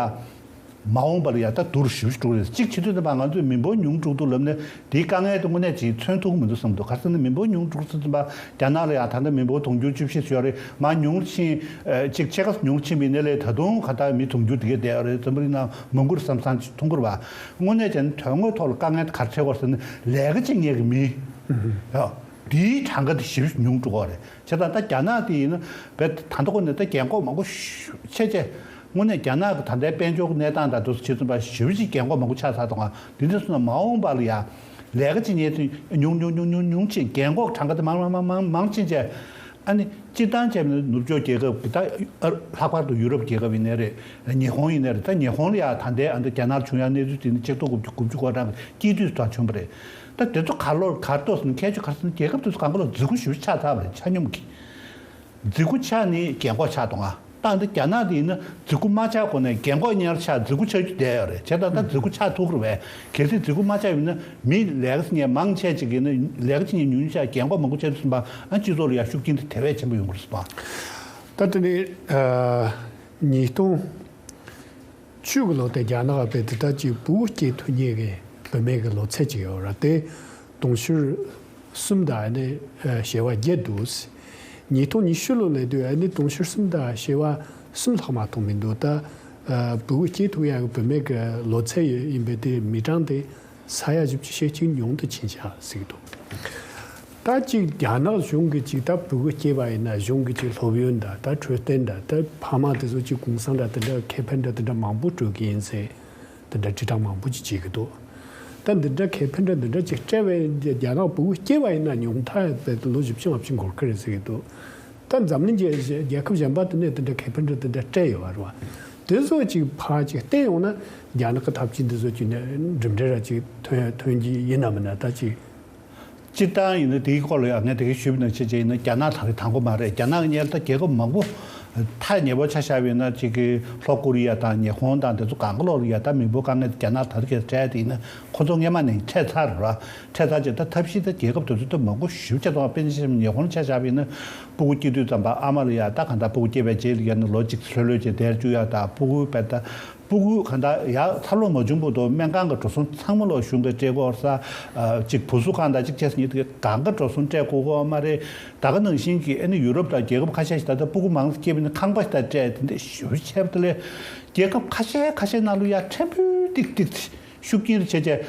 མ་འོངས་པ་ལ་ཡ་ད་བསྡུར་ཞིབ་འགྲོ་རེད། གཅིག་བྱེད་དུས་ཙམ་པ་ང་ཚོས་མི་འབོར་ཉུང་འགྲོ་འདུག་ལབ་ནས་དེའི་དཀའ་ངལ་དེ་དངོས་གནས་ཅིག་མཚོན་ཐུབ་ཀྱི་མི་འདུག་བསམ་འདུག་ག་རེ་ཟེར་ན་མི་འབོར་ཉུང་འགྲོ་ཙམ་པ་རྒྱ་ནག་ལ་ཡ་ད་ལྟ་མི་འབོར་དུང་ཕྱུར་བཅུ་བཞི་ཙམ་ཡོད་རེད། མར་ཉུང་ཕྱིན་ཨ་ཅིག་ཕྱེད་ཀ་ཉུང་ཕྱིན་པའི་ནས་ལས་ད་དུང་ག་ད་མི་དུང་ཕྱུར་དེ་གས་བསྡད་ཡོད་རེད། འཛམ་བུ་གླིང་ནང་མང་པོ་རེད་བསམ་བསམ་ཅིག་མཐོང་གི་རེད་པ། དངོས་གནས་བྱས་ན་དོན་དངོས་ཐོག་ལ་དཀའ་ངལ་དེ་ག་རེ་འཕྲད་ཀྱི་ཡོད་རེད་ཟེར་ན་ལས་ཀ་བྱེད་མཁན་གྱི་མི་ཡ། དེའི་གྲངས་ཀ་དེ་ཞེ་པོ་ཉུང་འགྲོ་གི་རེད། བྱས་ཙང་ད་རྒྱ་ནག་དེ་ཡིན་ན་བས་ད་ལྟ་ཁོ་ནས་ད་རྒན་གོག་མང་པོ་ཤུ་ཆེ་ཆེ། དངོས་གནས་རྒྱ་ནག་གི་ད་ལྟའི་དཔལ་འབྱོར་གྱི་གནས་སྟངས་དང་དུ་ཕྱིན་ཙམ་པ་ཞེ་པོ་ཅིག་རྒན་གོག་མང་པོ་ཆགས་ཚར་འདུག་ག་འདི་འདྲ་སོང་ན་མ་འོངས་པ་ལ་ཡ་ལས་ཀ་བྱེད་མཁན་དེ་ཉུང་ཉུང་ཉུང་ཉུང་ཉུང་ཕྱིན། རྒན་གོག་གྲངས་ཀ་དེ་མང་མང་མང་མང་མང་ཕྱིན་བྱས། ཨ་ནི་སྤྱིར་བཏང་བྱས་པ་ན་ནུབ་ཕྱོགས་རྒྱལ་ཁབ་ཀྱི་ད་ཨ་ལྷག་པར་དུ་ཡུ་རོབ་རྒྱལ་ཁབ་ཡིན་ནའི་རེད། ཉི་ཧོང་ཡིན་ནའི་རེད། ད་ཉི་ཧོང་ལ་ཡ་ད་ལྟའི་ཨ་འདི་རྒྱ་ནག་བྱུང་ཡ་གནས་ཚུལ་དེ་ནི་ཆིག་སྟོང་དགུ་བརྒྱ་དགུ་བཅུ་གོ་གྲངས་ཀྱི་སྐྱིད་དུས་སུ་ད་བྱུང་བ་རེད། ད་དེ་ཚོ་ག་ལོར་གར་གཏོགས་ཟིན་ཁྱད་ཆོས་གར་ཟིན་རྒྱལ་ཁབ་དེ་ཚོ་གང་ག་ལོར་རྫིག་པོ་ཞེ་པོ་ཆགས་ཚར་བ་རེད། ཆ་སྙོམས་ཀྱི་རྫིག་པོ་ཆགས་ནས་རྒན་གོག་ཆགས་འདུག་ག་ད་འདི་རྒྱ་ནག་དེ་ཡིན་ན་རྫིག་པོ་མ་ཆགས་གོང་ནས་རྒན་གོག་ཉར་ཆགས་རྫིག་པོ་ཆགས་རྒྱུ་བསྡད་ཡོད་རེད། བྱས་ཙང་ད་རྫིག་པོ་ཆགས་ཐུབ་ཀྱི་རེད་པས། གལ་སྲིད་རྫིག་པོ་མ་ཆགས་ཡོད་ན་མི་ལས་ཀ་བྱེད་མཁན་མང་ཆེ་ཅིག་ཡིན་ན་ལས་ཀ་བྱེད་མཁན་ཉུང་ཉུང་ཆགས། རྒན་གོག་མང་པོ་ཆགས་དུས་ཙམ་པ་ཨ་སྤྱི་ཚོགས་ལ་ཡ་ཤུགས་རྐྱེན་དེ་དེ་བས་ཆེན་པོ་ཡོང་གི་རེད་ཟེར་བ། ད་དེ་ནི་ཨ་ཉིས་སྟོང་བཅུ་གི་ལོ་དེ་རྒྱ་ནག་པའི་དེ་ལྟར་གྱི་ཕྲུ་གུ་སྐྱེ་ཐུབ་མཁན་གྱི་བུད་མེད་ཀྱི་ལོ་ཚད་ཅིག་ཡོད་རེད། དེ་དུང་ཕྱུར་གསུམ་དང་ནི་ཨ་བྱེ་བ་བརྒྱད་འདུག་ཉིས་སྟོང་ཉི་ཤུ་ལོ་ལབ་དུས་ཨ་ནི་དུང་ཕྱུར་གསུམ་དང་བྱེ་བ་གསུམ་ལྷག་མ་གཏོང་མི་འདུག་ད་ཨ་ཕྲུ་གུ་སྐྱེ་ཐུབ་ཡག་གི་བུད་མེད་ཀྱི་ལོ་ཚད་ཡིན་པའི་དེ་མི་གྲངས་དེ་ས་ཡ་བཞི་བཅུ་ཞེ་གཅིག་ཉུང་དུ་ཕྱིན་བཞག་ཟེར་གྱི་འདུག་ད་ཅིག་རྒྱ་ནག་གཞུང་གིས་ཅིག་ད་ཕྲུ་གུ་སྐྱེས་པ་ཡིན་ན་གཞུང་གིས་ཅིག་སློབ་ཡོན་དང་ད་འཕྲོད་བསྟེན་དང་ད་ཕ་མ་དེ་ཚོ་ཅིག་གུང་སེང་འདྲ་དེ་འདྲ་ཁེ་ཕན་འདྲ་དེ་འདྲ་མང་པོ་སྤྲོད་ཀྱི་ཡིན་ཟེར་དེ་འདྲ་དྲིལ་བསྒྲགས་མང་པོ་ཅིག་བྱེད་ཀྱི་འདུག་ད་འདི་འདྲ་ཁེ་ཕན་འདྲ་འདི་འདྲ་ཅིག་སྤྲད་པས་རྒྱ་ནག་ཕྲུ་གུ་སྐྱེས་པ་ཡིན་ན་ཉུང་མཐའ་ལོ་བཞི་བཅུ་ལྔ་བཅུ་འགོར་གྱི་རེད་ཟེར་གྱི་འདུག་ད་འཛམ་གླིང་རྒྱལ་རྒྱལ་ཁབ་གཞན་པ་དེ་ནས་དེ་འདྲ་ཁེ་ཕན་འདྲ་དེ་འདྲ་སྤྲད་ཡོད་པ་རེད་བ། དེ་ཚོ་ཅིག་ཕར་ཅིག་བལྟས་ཡོང་ན་རྒྱ་ནག་གི་འཐབ་ཇུས་འདི་ཚོ་ཅིག་ནས་གྲུབ་འབྲས་ར་ཅིག་ཐོན་ཐོན་གྱི་ཡིན་ནམ་མིན་ན་ད་ཅིག་སྤྱིར་བཏང་ཡིན་ན་དེའི་སྐོར་ལ་ཡང་ངས་དེ་གའི་ཞུས་པ་ནང་བཞིན་བྱས་ཡིན་ན་རྒྱ་ནག་ད་རེས་དང་པོ་མ་རེད། རྒྱ་ནག་གི་སྔོན་ལ་ད་རྒྱལ་ཁབ་མང་པོ་ཐག་ཉེ་པོ་ཆ་བཞག་པ་ཡིན་ན་ཅིག་གི་ལྷོ་ཀོ་རི་ཡ་དང་ཉི་ཧོང་དང་དེ་ཚོ་གང་ག་ལོག་ལ་ཡ་ད་མི་འབོར་དཀའ་ངལ་དེ་རྒྱ་ནག་ད་རེས་ཁ་སང་འཕྲད་དེ་ཡིན་ན་ཁོ་ཚོ་སྔོན་མ་ནས་འཕྲད་ཚར་ར། འཕྲད་ཚར་རྗེས་ད་ཐབས་ཤེས་ད་རྒྱལ་ཁབ་དེ་ཚོ་ད་མང་པོ་ཞེ་པོ་ཅིག་གཏོང་བ། དཔེར་ན་ཆ་བཞག་ན་ཉི་ཧོང་ཆ་བཞག་པ་ཡིན་ན་ཕྲུ་གུ་སྐྱེ་དུས་ཙམ་པ་ཨ་མ་ལ་ཡ་ད་གང་ལྟར་ཕྲུ་གུ་སྐྱེས་པའི་རྗེས་ལ་ཡ་ནི་ལོ་གཅིག་ལྷོད་ལྷོད་བྱས་བསྡད་བཅུག་ཡ་ད་ཕྲུ་གུ་བས་ད། ཕྲུ་གུ་གང་ལྟར་ཡར་འཚར་ལོངས་མ་བྱུང་བར་དུ་སྨན་ཁང་གི་འགྲོ་སོང་ཚང་མ་ལོག་གཞུང་གིས་སྤྲད་དགོས་ས། ཨ་གཅིག་བུ་གསོ་ཁང་དང་གཅིག་བྱས་ནས་ཉིད་དུ་གང་ག་འགྲོ་སོང་སྤྲད་དགོས་ཀྱི་ཡོད་མ་རེད། ད་ག་ནང་བཞིན་གྱི་ཨ་ནི་ཡུ་རོབ་དང་རྒྱལ་ཁབ་ཁ་ཤས་ཤིག་ད་ལྟ་ཕྲུ་གུ་མང་ཙམ་སྐྱེས་པ་ཡིན་ན་ཁང་པ་ཞིག་ད་སྤྲད་དེ་འདྲ་ཞེ་པོ་བྱས་པ་དེ་ལས་རྒྱལ་ཁབ་ཁ་ཤས་ཁ་ཤས་ནང་ལ་ཡ་ཕྲན་བུ་ཏིག་ཏིག་ཤུགས་རྐྱེན་རེ་བྱས་བྱས།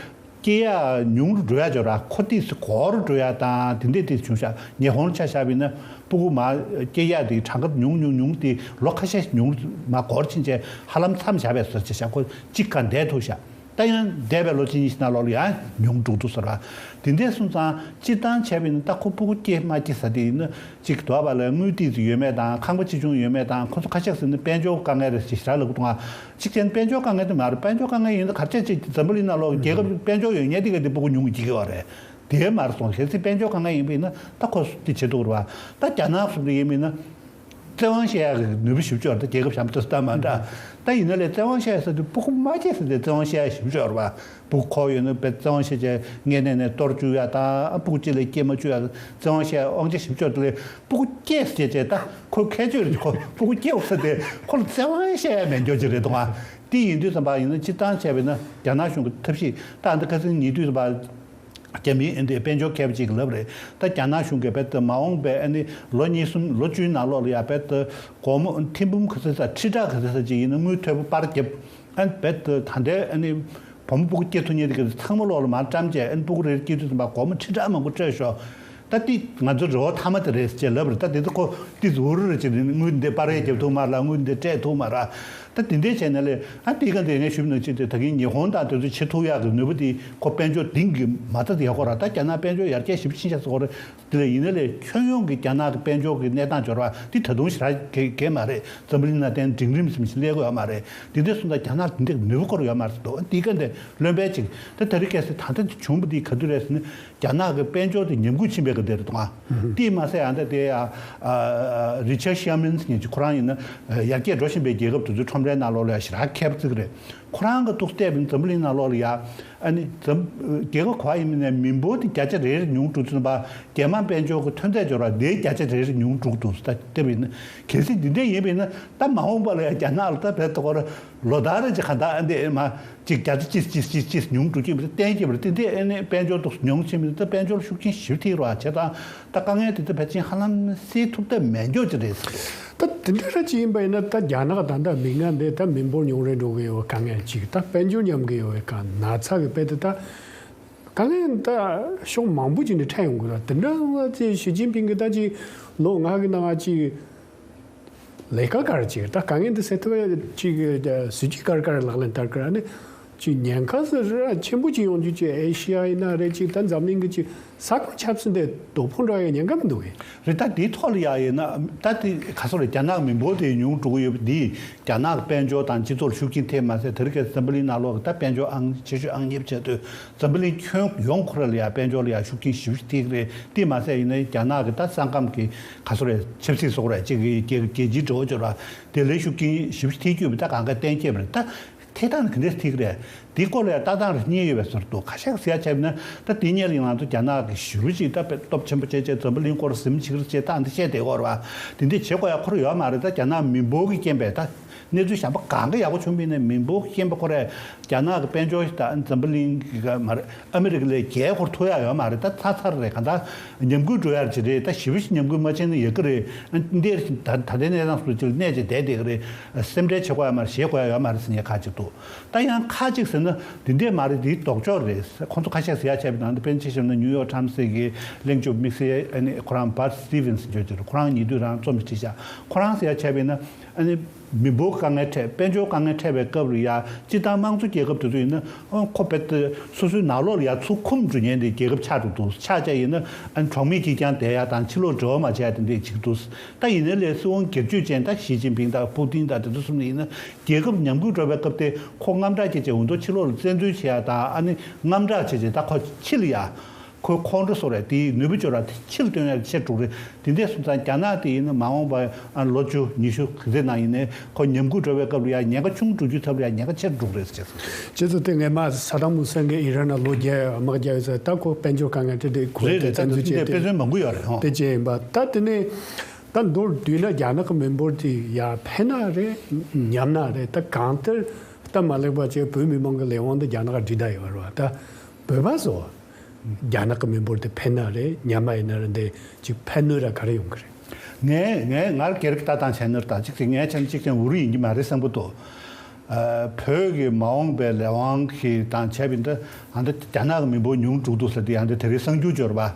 སྐྱེ་ཡག་ཉུང་རུ་འགྲོ་ཡག་ཅིག་ཡོད་ར། ཁོ་ཏོག་ཙམ་འགོར་འགྲོ་ཡག་དང་དེ་འདྲས་ཏོག་ཙམ་བྱུང་ཤག་ཉི་ཧོང་ཆ་བཞག་པ་ཡིན་ན་ཕྲུ་གུ་མར་སྐྱེ་ཡག་དེ་གྲངས་ཀ་ཉུང་ཉུང་ཉུང་དེ་ལོ་ཁ་ཤས་ཤིག་ཉུང་མར་འགོར་ཕྱིན་བྱས་ཧ་ལམ་མཚམས་བཞག་པའི་བཟོ་ཅིག་ཤག་ཁོ་གཅིག་ག་བསྡད་ཐུབ་ཤག་ད་ཡང་འདས་པའི་ལོ་གཅིག་གཉིས་ཤིག་ནང་ལོགས་ལ་ཡང་ཉུང་འགྲོ་འདུག་ཟེར་བ། དེ་འདྲས་སོང་ཙང་སྤྱིར་བཏང་བྱས་པ་ཡིན་ན་ད་ཁོ་ཕྲུ་གུ་སྐྱེ་མ་སྐྱེ་ཟེར་དེ་ཡིན་ན། གཅིག་དོགས་པ་ལ་དངུལ་ཏོག་ཙམ་ཡོད་མེད་དང་ཁང་པ་ཆེ་ཆུང་ཡོད་མེད་དང་ཁོ་ཚོ་ཁ་ཤས་ཟེར་ན་དཔལ་འབྱོར་དཀའ་ངལ་རེད་ཟེར་ཞེ་དྲག་ལབ་ཀྱི་འདུག་ཨ། གཅིག་བྱས་ན་དཔལ་འབྱོར་དཀའ་ངལ་དེ་མ་རེད། དཔལ་འབྱོར་དཀའ་ངལ་ཡིན་ན་ག་རེ་བྱས་ཅིག་འཛམ་བུ་གླིང་ནང་ལོགས་རྒྱལ་ཁབ་དཔལ་འབྱོར་ཡོད་མཁན་དེ་ག་དེ་ཕྲུ་གུ་ཉུང་གི་འཇིག་གི་ཡོད་རེད། དེ་མ་རེད་སོང་། གལ་སྲིད་དཔལ་འབྱོར་དཀའ་ངལ་ཡིན་པ་ཡིན་ན་ད་ཁོ་དེ་བྱེད་ཐུབ་ཀྱི་རེད་པ། ད་རྒྱ་ནག་བཟུམ་དེ་ཡིན་པ་ཡིན་ན། བཙན་དབང་བཤད་ཡག་གི་ནུས་པ་ཞེ་པོ་ཅིག་ཡོད་རེད། ད་རྒྱལ་ཁབ་གཞན་པ་ཚོ་ལྟ་མ་འདྲ། ད་ཡིན་ན་ལས་བཙན་དབང་བཤད་ཡག་ཟེར་དུས་ཕྲུ་གུ་མ་སྐྱེས་ཟེར་དེ་བཙན་དབང་བཤད་ཡག་ཞེ་པོ་ཅིག་ཡོད་རེད་པ། ཕྲུ་གུ་ཁོ་ཡོད་ན་བཙན་དབང་བཤད་བྱས་ངའི་ནས་ནས་གཏོར་བཅུག་ཡག་དང་ཕྲུ་གུ་གཅིག་ལས་སྐྱེས་མ་བཅུག་ཡག་བཙན་དབང་བཤད་ཡག་དབང་ཆ་ཞེ་པོ་ཅིག་ཡོད་རེད། དེ་ལས་ཕྲུ་གུ་སྐྱེས་ཟེར་བྱས་ད་ཁོ་ཁྱད་ཆོས་རེད། ཁོ་ཕྲུ་གུ་སྐྱེས་ཟེར་དེ་ཁོ་ལ་བཙན་དབང་བཤད་ཡག་མེད་འགྱོ་ཅིག་རེད་འདུག་ཨ། དེ་ཡིན་དུས་ཙམ་པ་ཡིན་ན་སྤྱིར་བཏང་བྱས་པ་ཡིན་ན་རྒྱ་ནག་གཞུང་གི་ཐབས་ཤེས་ད་འདི་ཁ་སང་ཉེ་དུས་ཙམ་པ། རྒྱ་མིའི་ཨེ་འདི་དཔལ་འབྱོར་མཁས་པ་ཅིག་གིས་ལབ་རེད། ད་རྒྱ་ནག་གཞུང་གིས་རྦད་དེ་མ་འོངས་པའི་ཨ་ནི་ལོ་གཉིས་གསུམ་ལོ་བཅུའི་ནང་ལོགས་ལ་ཡ་རྦད་དེ་སྒོར་མོ་ཐེར་འབུམ་ག་ཚོད་ཙམ་ཁྲི་ཕྲག་ག་ཚོད་ཙམ་ཅིག་ཡིན་ན་དངུལ་ཐོན་པ་པར་བརྒྱབ། ཨ་ནི་རྦད་དེ་ད་ལྟའི་ཨ་ནི་ བུ་མོ་སྤུ་གུ་སྐྱེ་ཐུབ་མཁན་དེ་ག་ཚང་མ་ལོག་ལ་མར་བཀྲམ་བྱས། ཨ་ནི་སྤུ་གུ་རེ་སྐྱེ་དུས་ཙམ་པ་སྒོར་མོ་ཁྲི་ཕྲག་མང་པོ་སྤྲད་ཤོག་ད་འདི་ང་ཚོའི་རེ་བ་མཐའ་མ་དེ་རེད་ཅེས་ལབ་པ་རེད། ད་དེ་ཚོ་ཁོ་ཏི་ཟུར་རེ་ཅེས་དངུལ་འདི་སྤར་ཡས་རྒྱབ་ཐུབ་མ་རེད། དངུལ་འདི་སྤྲད་ཐུབ་མ་རེད། ད་དེ་འདྲས་བྱས་ནས་ལས། ཨ་དེ་ག་འདི་ངས་ཞུས་ནང་བཞིན་དེ་ད་གིན་ཉི་ཧོང་དང་དེ་ཚོ་བྱེད་ཐུབ་ཡག་གི་ནུས་པ་དེ་ཁོ་དཔལ་འབྱོར་གཏིང་གི་མ་རྩ་དེ་ཡག་པོ་རེད། ད་རྒྱ་ནག་དཔལ་འབྱོར་ཡར་རྒྱས་ཞེ་པོ་ཕྱིན་ཤག་ཟེར་གོ་རེད། དེ་ལས་ཡིན་ན་ལས་ཁྱོན་ཡོངས་ཀྱི་རྒྱ་ནག་གི་དཔལ་འབྱོར་གྱི་གནས་སྟངས་འབྱོར་བ་འདི་ད་དུང་ཞེ་དྲག་གས་གས་མ་རེད། འཛམ་བུ་གླིང་ནང་བརྟེན་འབྲིང་རིམ་ཟིན་ཞིག་སླེབས་ཀྱི་ཡོད་མ་རེད། འདི་འདྲས་སོང་ཙང་རྒྱ་ནག་འདི་འདྲས་ནུས་པ་སྐོར་ཡོད་མ་རེད་ཟེར་འདུག་འདི་ག་འདི་བློན་པས་ཅིག་ད་དེ་རིང་ཁ་སང་ད་ལྟ་འདི་བྱུང་བ་འདི་ག་དུས་རེད་ཟེར་ན། རྒྱ་ནག་གི་དཔལ་འབྱོར་དེ་ཉམས་རྒུད་ཕྱིན་པའི་སྐབས་དེ་རེད་འདུག་ཨ། དེས་མ་ཟད་ཡང་ད་དེ་ཡ། རི་ཆར་ཤར་མན་ཟེར་མཁན་ཅིག་ཁོ་རང་ཡིན་ན་ཡར་རྒྱས་འགྲོ་བཞིན་པའི་རྒྱལ་ཁབ་དེ་ཚོའི་ཁྲོམ་རའི་ནང་ལོགས་ལ་ཡ་ཞེ་དྲག་མཁས་པ་ཅིག་རེད། ཁོ་རང་གི་ཐུགས་གཏད་པའི་འཛམ་བུ་གླིང་ནང་ལོགས་ལ་ཡ། ཨ་ནི་འཛམ། རྒྱལ་ཁབ་ག་པར་ཡིན་ནའི་མི་འབོར་དེ་བརྒྱ་ཆ་རེ་རེ་ཉུང་འགྲོ་དུས་ཙམ་པ་རྒྱ་དམར་དཔལ་འབྱོར་གྱི་ཐོན་རྫས་འབྱོར་བ་དེ་བརྒྱ་ཆ་རེ་རེ་ཉུང་འགྲོ་འདུག་ད་དེ་བས་ན་གལ་སྲིད་འདི་འདྲ་ཡིན་པས་ན་ད་མ་འོངས་པ་ལ་ཡ་རྒྱ་ནག་ལ་ད་བལ་ཏོ་གོ་ར་ལོ་ལྟར་རེ་ཅིག་ག་ད་ཨ་འདི་མ། ཅིག་བརྒྱ་ཆ་ཅིག་ཅིག་ཅིག་ཅིག་ཉུང་འགྲོ་གི་མི་གཏན་འཁེལ་བ་རེད། དེ་འདྲའི་ཨ་ནི་དཔལ་འབྱོར་དུ་ཉུང་ཕྱིན་མི་ད་དཔལ་འབྱོར་ཤུགས་རྐྱེན་ཞེ་པོ་ཐེབས་རོགས་བྱས་དང་། ད་དཀའ་ངལ་དེ་ད་ཕལ་ཆེར་ཧ་ལམ་སེལ་ཐུབ་ཐབས་མེད་འགྱོ་ཅི་རེད་ཟེར། ད་དེ་འདྲ་ར་ཅིག་ཡིན་པ་ཡིན་ན་ད་རྒྱ་ནག་ད་ལྟ་མི་ང་འདི་ད་མི་འབོར་ཉུང་རུ་འགྲོ་གི་ཡོད་དཀའ་ངལ་ཅིག་ད་དཔལ་འབྱོར་ཉམས་གི་ཡོད་དཀའ་ན་ཚ་གི་དཔེ་དེ་ད་དཀའ་ངལ་ད་ཕྱོགས་མང་པོ་ཅིག་ནས་འཕྲད་ཡོང་གི་ར། དེ་འདྲ་བ་ཅིག་ཞི་ཅིན་ཕིང་གི་ད་ཅིག་ལོ་ལྔ་གི་ནང་ཅིག་ལས་ཀ་ག་རེ་བྱེད། ད་དཀའ་ངལ་འདི་སེལ་ཐུབ་ཡ་ཅིག་སྲིད་ཇུས་ག་རེ་ག་རེ་ལག་ལེན་བསྟར་གི་ར་ནི། ཅིག་ཉེན་ཁ་ཟེར་ར་ཆེན་པོ་ཅིག་ཡོང་རྒྱུ་ཅིག་ཨེ་ཤི་ཡ་ཡིན་ན་རེད། ཅིག་ད་འཛམ་གླིང་གི་ཅིག་ས་ཁོངས་ཆབ་སྲིད་འདི་དོ་ཕོག་འགྲོ་ཡ་ཉེན་ཁ་མི་འདུག་གས། རེད། ད་དེའི་ཐོག་ལ་ཡ་ཡིན་ན་ད་དེ་ག་སོ་རེད། རྒྱ་ནག་མི་འབོར་དེ་ཉུང་འགྲོ་གི་ཡོད་པ་འདིས་རྒྱ་ནག་གི་དཔལ་འབྱོར་དང་སྤྱི་ཚོགས་ལ་ཤུགས་རྐྱེན་ཐེབས་མ་ཟད། དེ་རིང་ཁ་སང་འཛམ་བུ་གླིང་ནང་ལོགས་ཀྱི་ད་དཔལ་འབྱོར་ཨང་ཆེ་ཤོས་ཨང་གཉིས་པ་ཆགས་དུས་འཛམ་བུ་གླིང་ཁྱོན་ཡོངས་ཁོ་ར་ལ་ཡ་དཔལ་འབྱོར་ལ་ཡ་ཤུགས་རྐྱེན་ཞེ་པོ་ཅིག་ཐེབས་ཀྱི་རེད། དེས་མ་ཟད་ཡིན་ན་རྒྱ་ནག་གི་ད་ས་ཁམས་ཀྱི་ག་སོ་རེད། ཆབ་སྲིད་སོགས་རེད། ཅིག་གི་རྒྱལ་རྒྱལ་སྤྱིའི་འབྲེལ་བ་སྦྱོར་བ་དེ་ལས་ཤུགས་རྐྱེན་ཞེ་པོ་ཅིག་ཐེབས་ཀྱི་ཡོད་པ་ད་གང་ག་གཏན་འཁེལ་བ་རེད། ད་ཐད་གཏོང་ནི་ག་འདྲས་ཐིག་རེད། དེའི་སྐོར་ལ་ཡང་ལྟ་སྟངས་རེ་གཉིས་ཡོད་པའི་ཟུར་དུ་ཁ་ཤས་ཟེར་ཡ་བྱས་ན། ད་དེ་སྔོན་ལ་ང་ཚོ་རྒྱ་ནག་གི་ཞེ་པོ་ཅིག་ད་དཔེ་སྟོབས་ཆེན་པོ་བྱས་བྱས་འཛམ་བུ་གླིང་སྐོར་ཟིམ་ཆིག་རེ་བྱས་ད་འདི་བཤད་བསྡད་ཡོད་རེད་བ། དེ་འདྲས་བྱེད་དགོས་ཡ་ཁོ་རང་ཡོད་མ་རེད། ད་རྒྱ་ནག་མི་འབོར་གྱི་རྐྱེན་པས་ད་གནས་ཚུལ་གཞན་པ་གང་ག་ཡག་པོ་བྱུང་བ་ཡིན་ནའི་མི་འབོར་གྱི་རྐྱེན་པས་ཁོ་རས་རྒྱ་ནག་གི་དཔལ་འབྱོར་ད་འཛམ་བུ་གླིང་གི་མ་རེད། ཨ་མི་རི་ཀ་ལས་རྒྱལ་ཁོ་ར་ཐུབ་ཡ་ཡོད་མ་རེད། ད་ཚར་ཚར་རེད། གང་ལྟར་ཉམས་རྒུད་འགྲོ་ཡ་ཅིག་རེད། ད་ཞེ་པོ་ཅིག་ཉམས་རྒུད་མ་ཕྱིན་ན་ཡག་གི་རེད། ཨ་འདིར་ད་ད་ལྟའི་གནས་སྟངས་སུ་ཅིག་གནས་ཅིག་བསྡད་བསྡད་གི་རེད། སེམས་ཁྲལ་བྱེད་དགོས་ཡ་མ་རེད། ཞེད་དགོས་ཡ་ཡོད་མ་རེད་ཟེར་མཁན་ཁག་ཅིག་འདུག་ད་ཡང་ཁག་ཅིག་ཟེར་ན་འདི་འདྲས་མ་རེད། འདིའི་ལྡོག་ཕྱོགས་རེད། ཁོང་ཚོ་ཁ་ཤས་ཟེར་ཡ་བྱས་པའི་ནང་དུ་དཔེར་ན་ཆ་བཞག་ན་ནིའུ་ཡོག་ཊའིམ་སི་གི་གླེང་བརྗོད་དམིགས་བསལ་ཨ་ནི་ཁོ་རང་Bud Stevens་ཟེར་རྒྱུ་ཅིག་རེད། ཁོ་རང་ཉེ་དུས་རང་རྩོམ་ཞིག་བྲིས་ཤག་ཁོ་རང་ཟེར་ཡ་བྱས་པས་ན་ཨ་ནི། མི་འབོར་དཀའ་ངལ་འཕྲད། དཔལ་འབྱོར་དཀའ་ངལ་འཕྲད་པའི་སྐབས་ལ་ཡ་སྤྱིར་བཏང་དམངས་གཙོ་རྒྱལ་ཁབ་དེ་ཚོ་ཡིན་ན་ཨང་ཁོ་པེ་ཏི་སོ་སོའི་ནང་ལོགས་ལ་ཡ་ཚུར་འཁུམ་འགྲོ་མཁན་དེ་རྒྱལ་ཁབ་ཆགས་འགྲོ་འདུག་ཆགས་བྱས་ཡིན་ན་ཨ་གྲོགས་མེད་ཀྱིས་ཀྱང་བསྡད་ཡ་དང་ཕྱི་ལོགས་འབྲེལ་བ་མ་བྱས་ཡ་དེ་འདྲས་བྱེད་ཀྱི་འདུག་ད་ཡིན་ནའི་ལས་སྲིད་དབང་སྒེར་གཅོད་ཅན་ད་ཞི་ཅིན་ཕིང་དང་ཕུ་ཏིན་དང་དེ་ཚོ་གསུམ་ལ་ཡིན་ན་རྒྱལ་ཁབ་ཉམས་རྒུད་འགྲོ་བའི་སྐབས་དེ་ཁོ་དངངས་སྐྲག་སྐྱེས་བྱས་འོ་ད་ཕྱི་ལོགས་ལ་བཙན་འཛུལ་བྱེད་ཡ་དང་ཨ་ནི་དངངས་སྐྲག་བྱས་བྱས་ད་ཁོ་ཕྱི་ལ་ཡ། ཁོའི་ཁོང་ཁྲོ་སོགས་རེད། དེའི་ནུས་པ་སྦྱོར་བ་དེ་ཕྱིར་བཏོན་ཡ་ཆེར་འགྲོ་གི་རེད། དེ་འདྲས་སོང་ཙང་རྒྱ་ནག་དེ་ཡིན་ན་མ་འོངས་པ་ལོ་བཅུ་ཉི་ཤུ་གི་ཚེ་ནང་ཡིན་ནའི་ཁོ་ཉམས་རྒུད་འགྲོ་བའི་སྐབས་ལ་ཡ་ཉེན་ཁ་ཆུང་འགྲོ་རྒྱུའི་ཐབས་ལ་ཡ་ཉེན་ཁ་ཆེར་འགྲོ་གི་རེད་ཟེར། ཁྱེད་ཚོ་དེ་སྔས་མ་ས་དམ་ཧུ་སེན་གྱིས་ཨི་རན་ལ་ལོ་བརྒྱ་དམག་རྒྱག་ཡོད་ཟེར། ད་ཁོ་དཔལ་འབྱོར་དཀའ་ངལ་འཕྲད་དེ་ཁོ་རེད་དེ་རེད། ད་བཙན་འཛུལ་དེ་བྱས་ཏེ་དཔེ་མཚོན་མང་པོ་ཡོད་རེད་ཧོ། དེ་བྱས་ཡིན་པ་ད་དེ་ནས་ད་མདོར་བསྡུས་ན་རྒྱ་ནག་གི་མི་འབོར་དེ་ཡར་འཕེལ་ན་རེད་ཉམས་ན་རེད། ད་གང་ལྟར་སྟབས་མ་ལེགས་པ་བྱས་བོད་མི་མང་གི་ལས་དབང་དེ་རྒྱ་ནག་ག་འགྲིག་བསྡད་ཡོད་རེད་བ། ད་བོད་པ་ཚོ། རྒྱ་ནག་གི་མི་འབོར་དེ་འཕེལ་ན་རེད་ཉམས་པ་ཡིན་ན་རེད། འདི་ཅིག་ཕན་གནོད་ར་ག་རེ་ཡོང་གི་རེད། ངས་ངས་ངར་སྒེར་གྱི་ལྟ་སྟངས་བྱས་ན་རེད། ད་ཅིག་ཅིག་ངས་བྱས་ན་ཅིག་ཀྱང་འུ་རུ་ཡིན་གྱི་མ་རེད་བསམ་གྱི་འདུག་ཨ། བོད་ཀྱི་མ་འོངས་པའི་ལས་དབང་གི་དང་བྱས་པ་ཡིན་ད་ཨ་ད་རྒྱ་ནག་གི་མི་འབོར་ཉུང་འགྲོ་གི་འདུག་ཟེར་དེ་ཨ་ད་དེ་རིང་གསར་འགྱུར་འབྱོར་བ།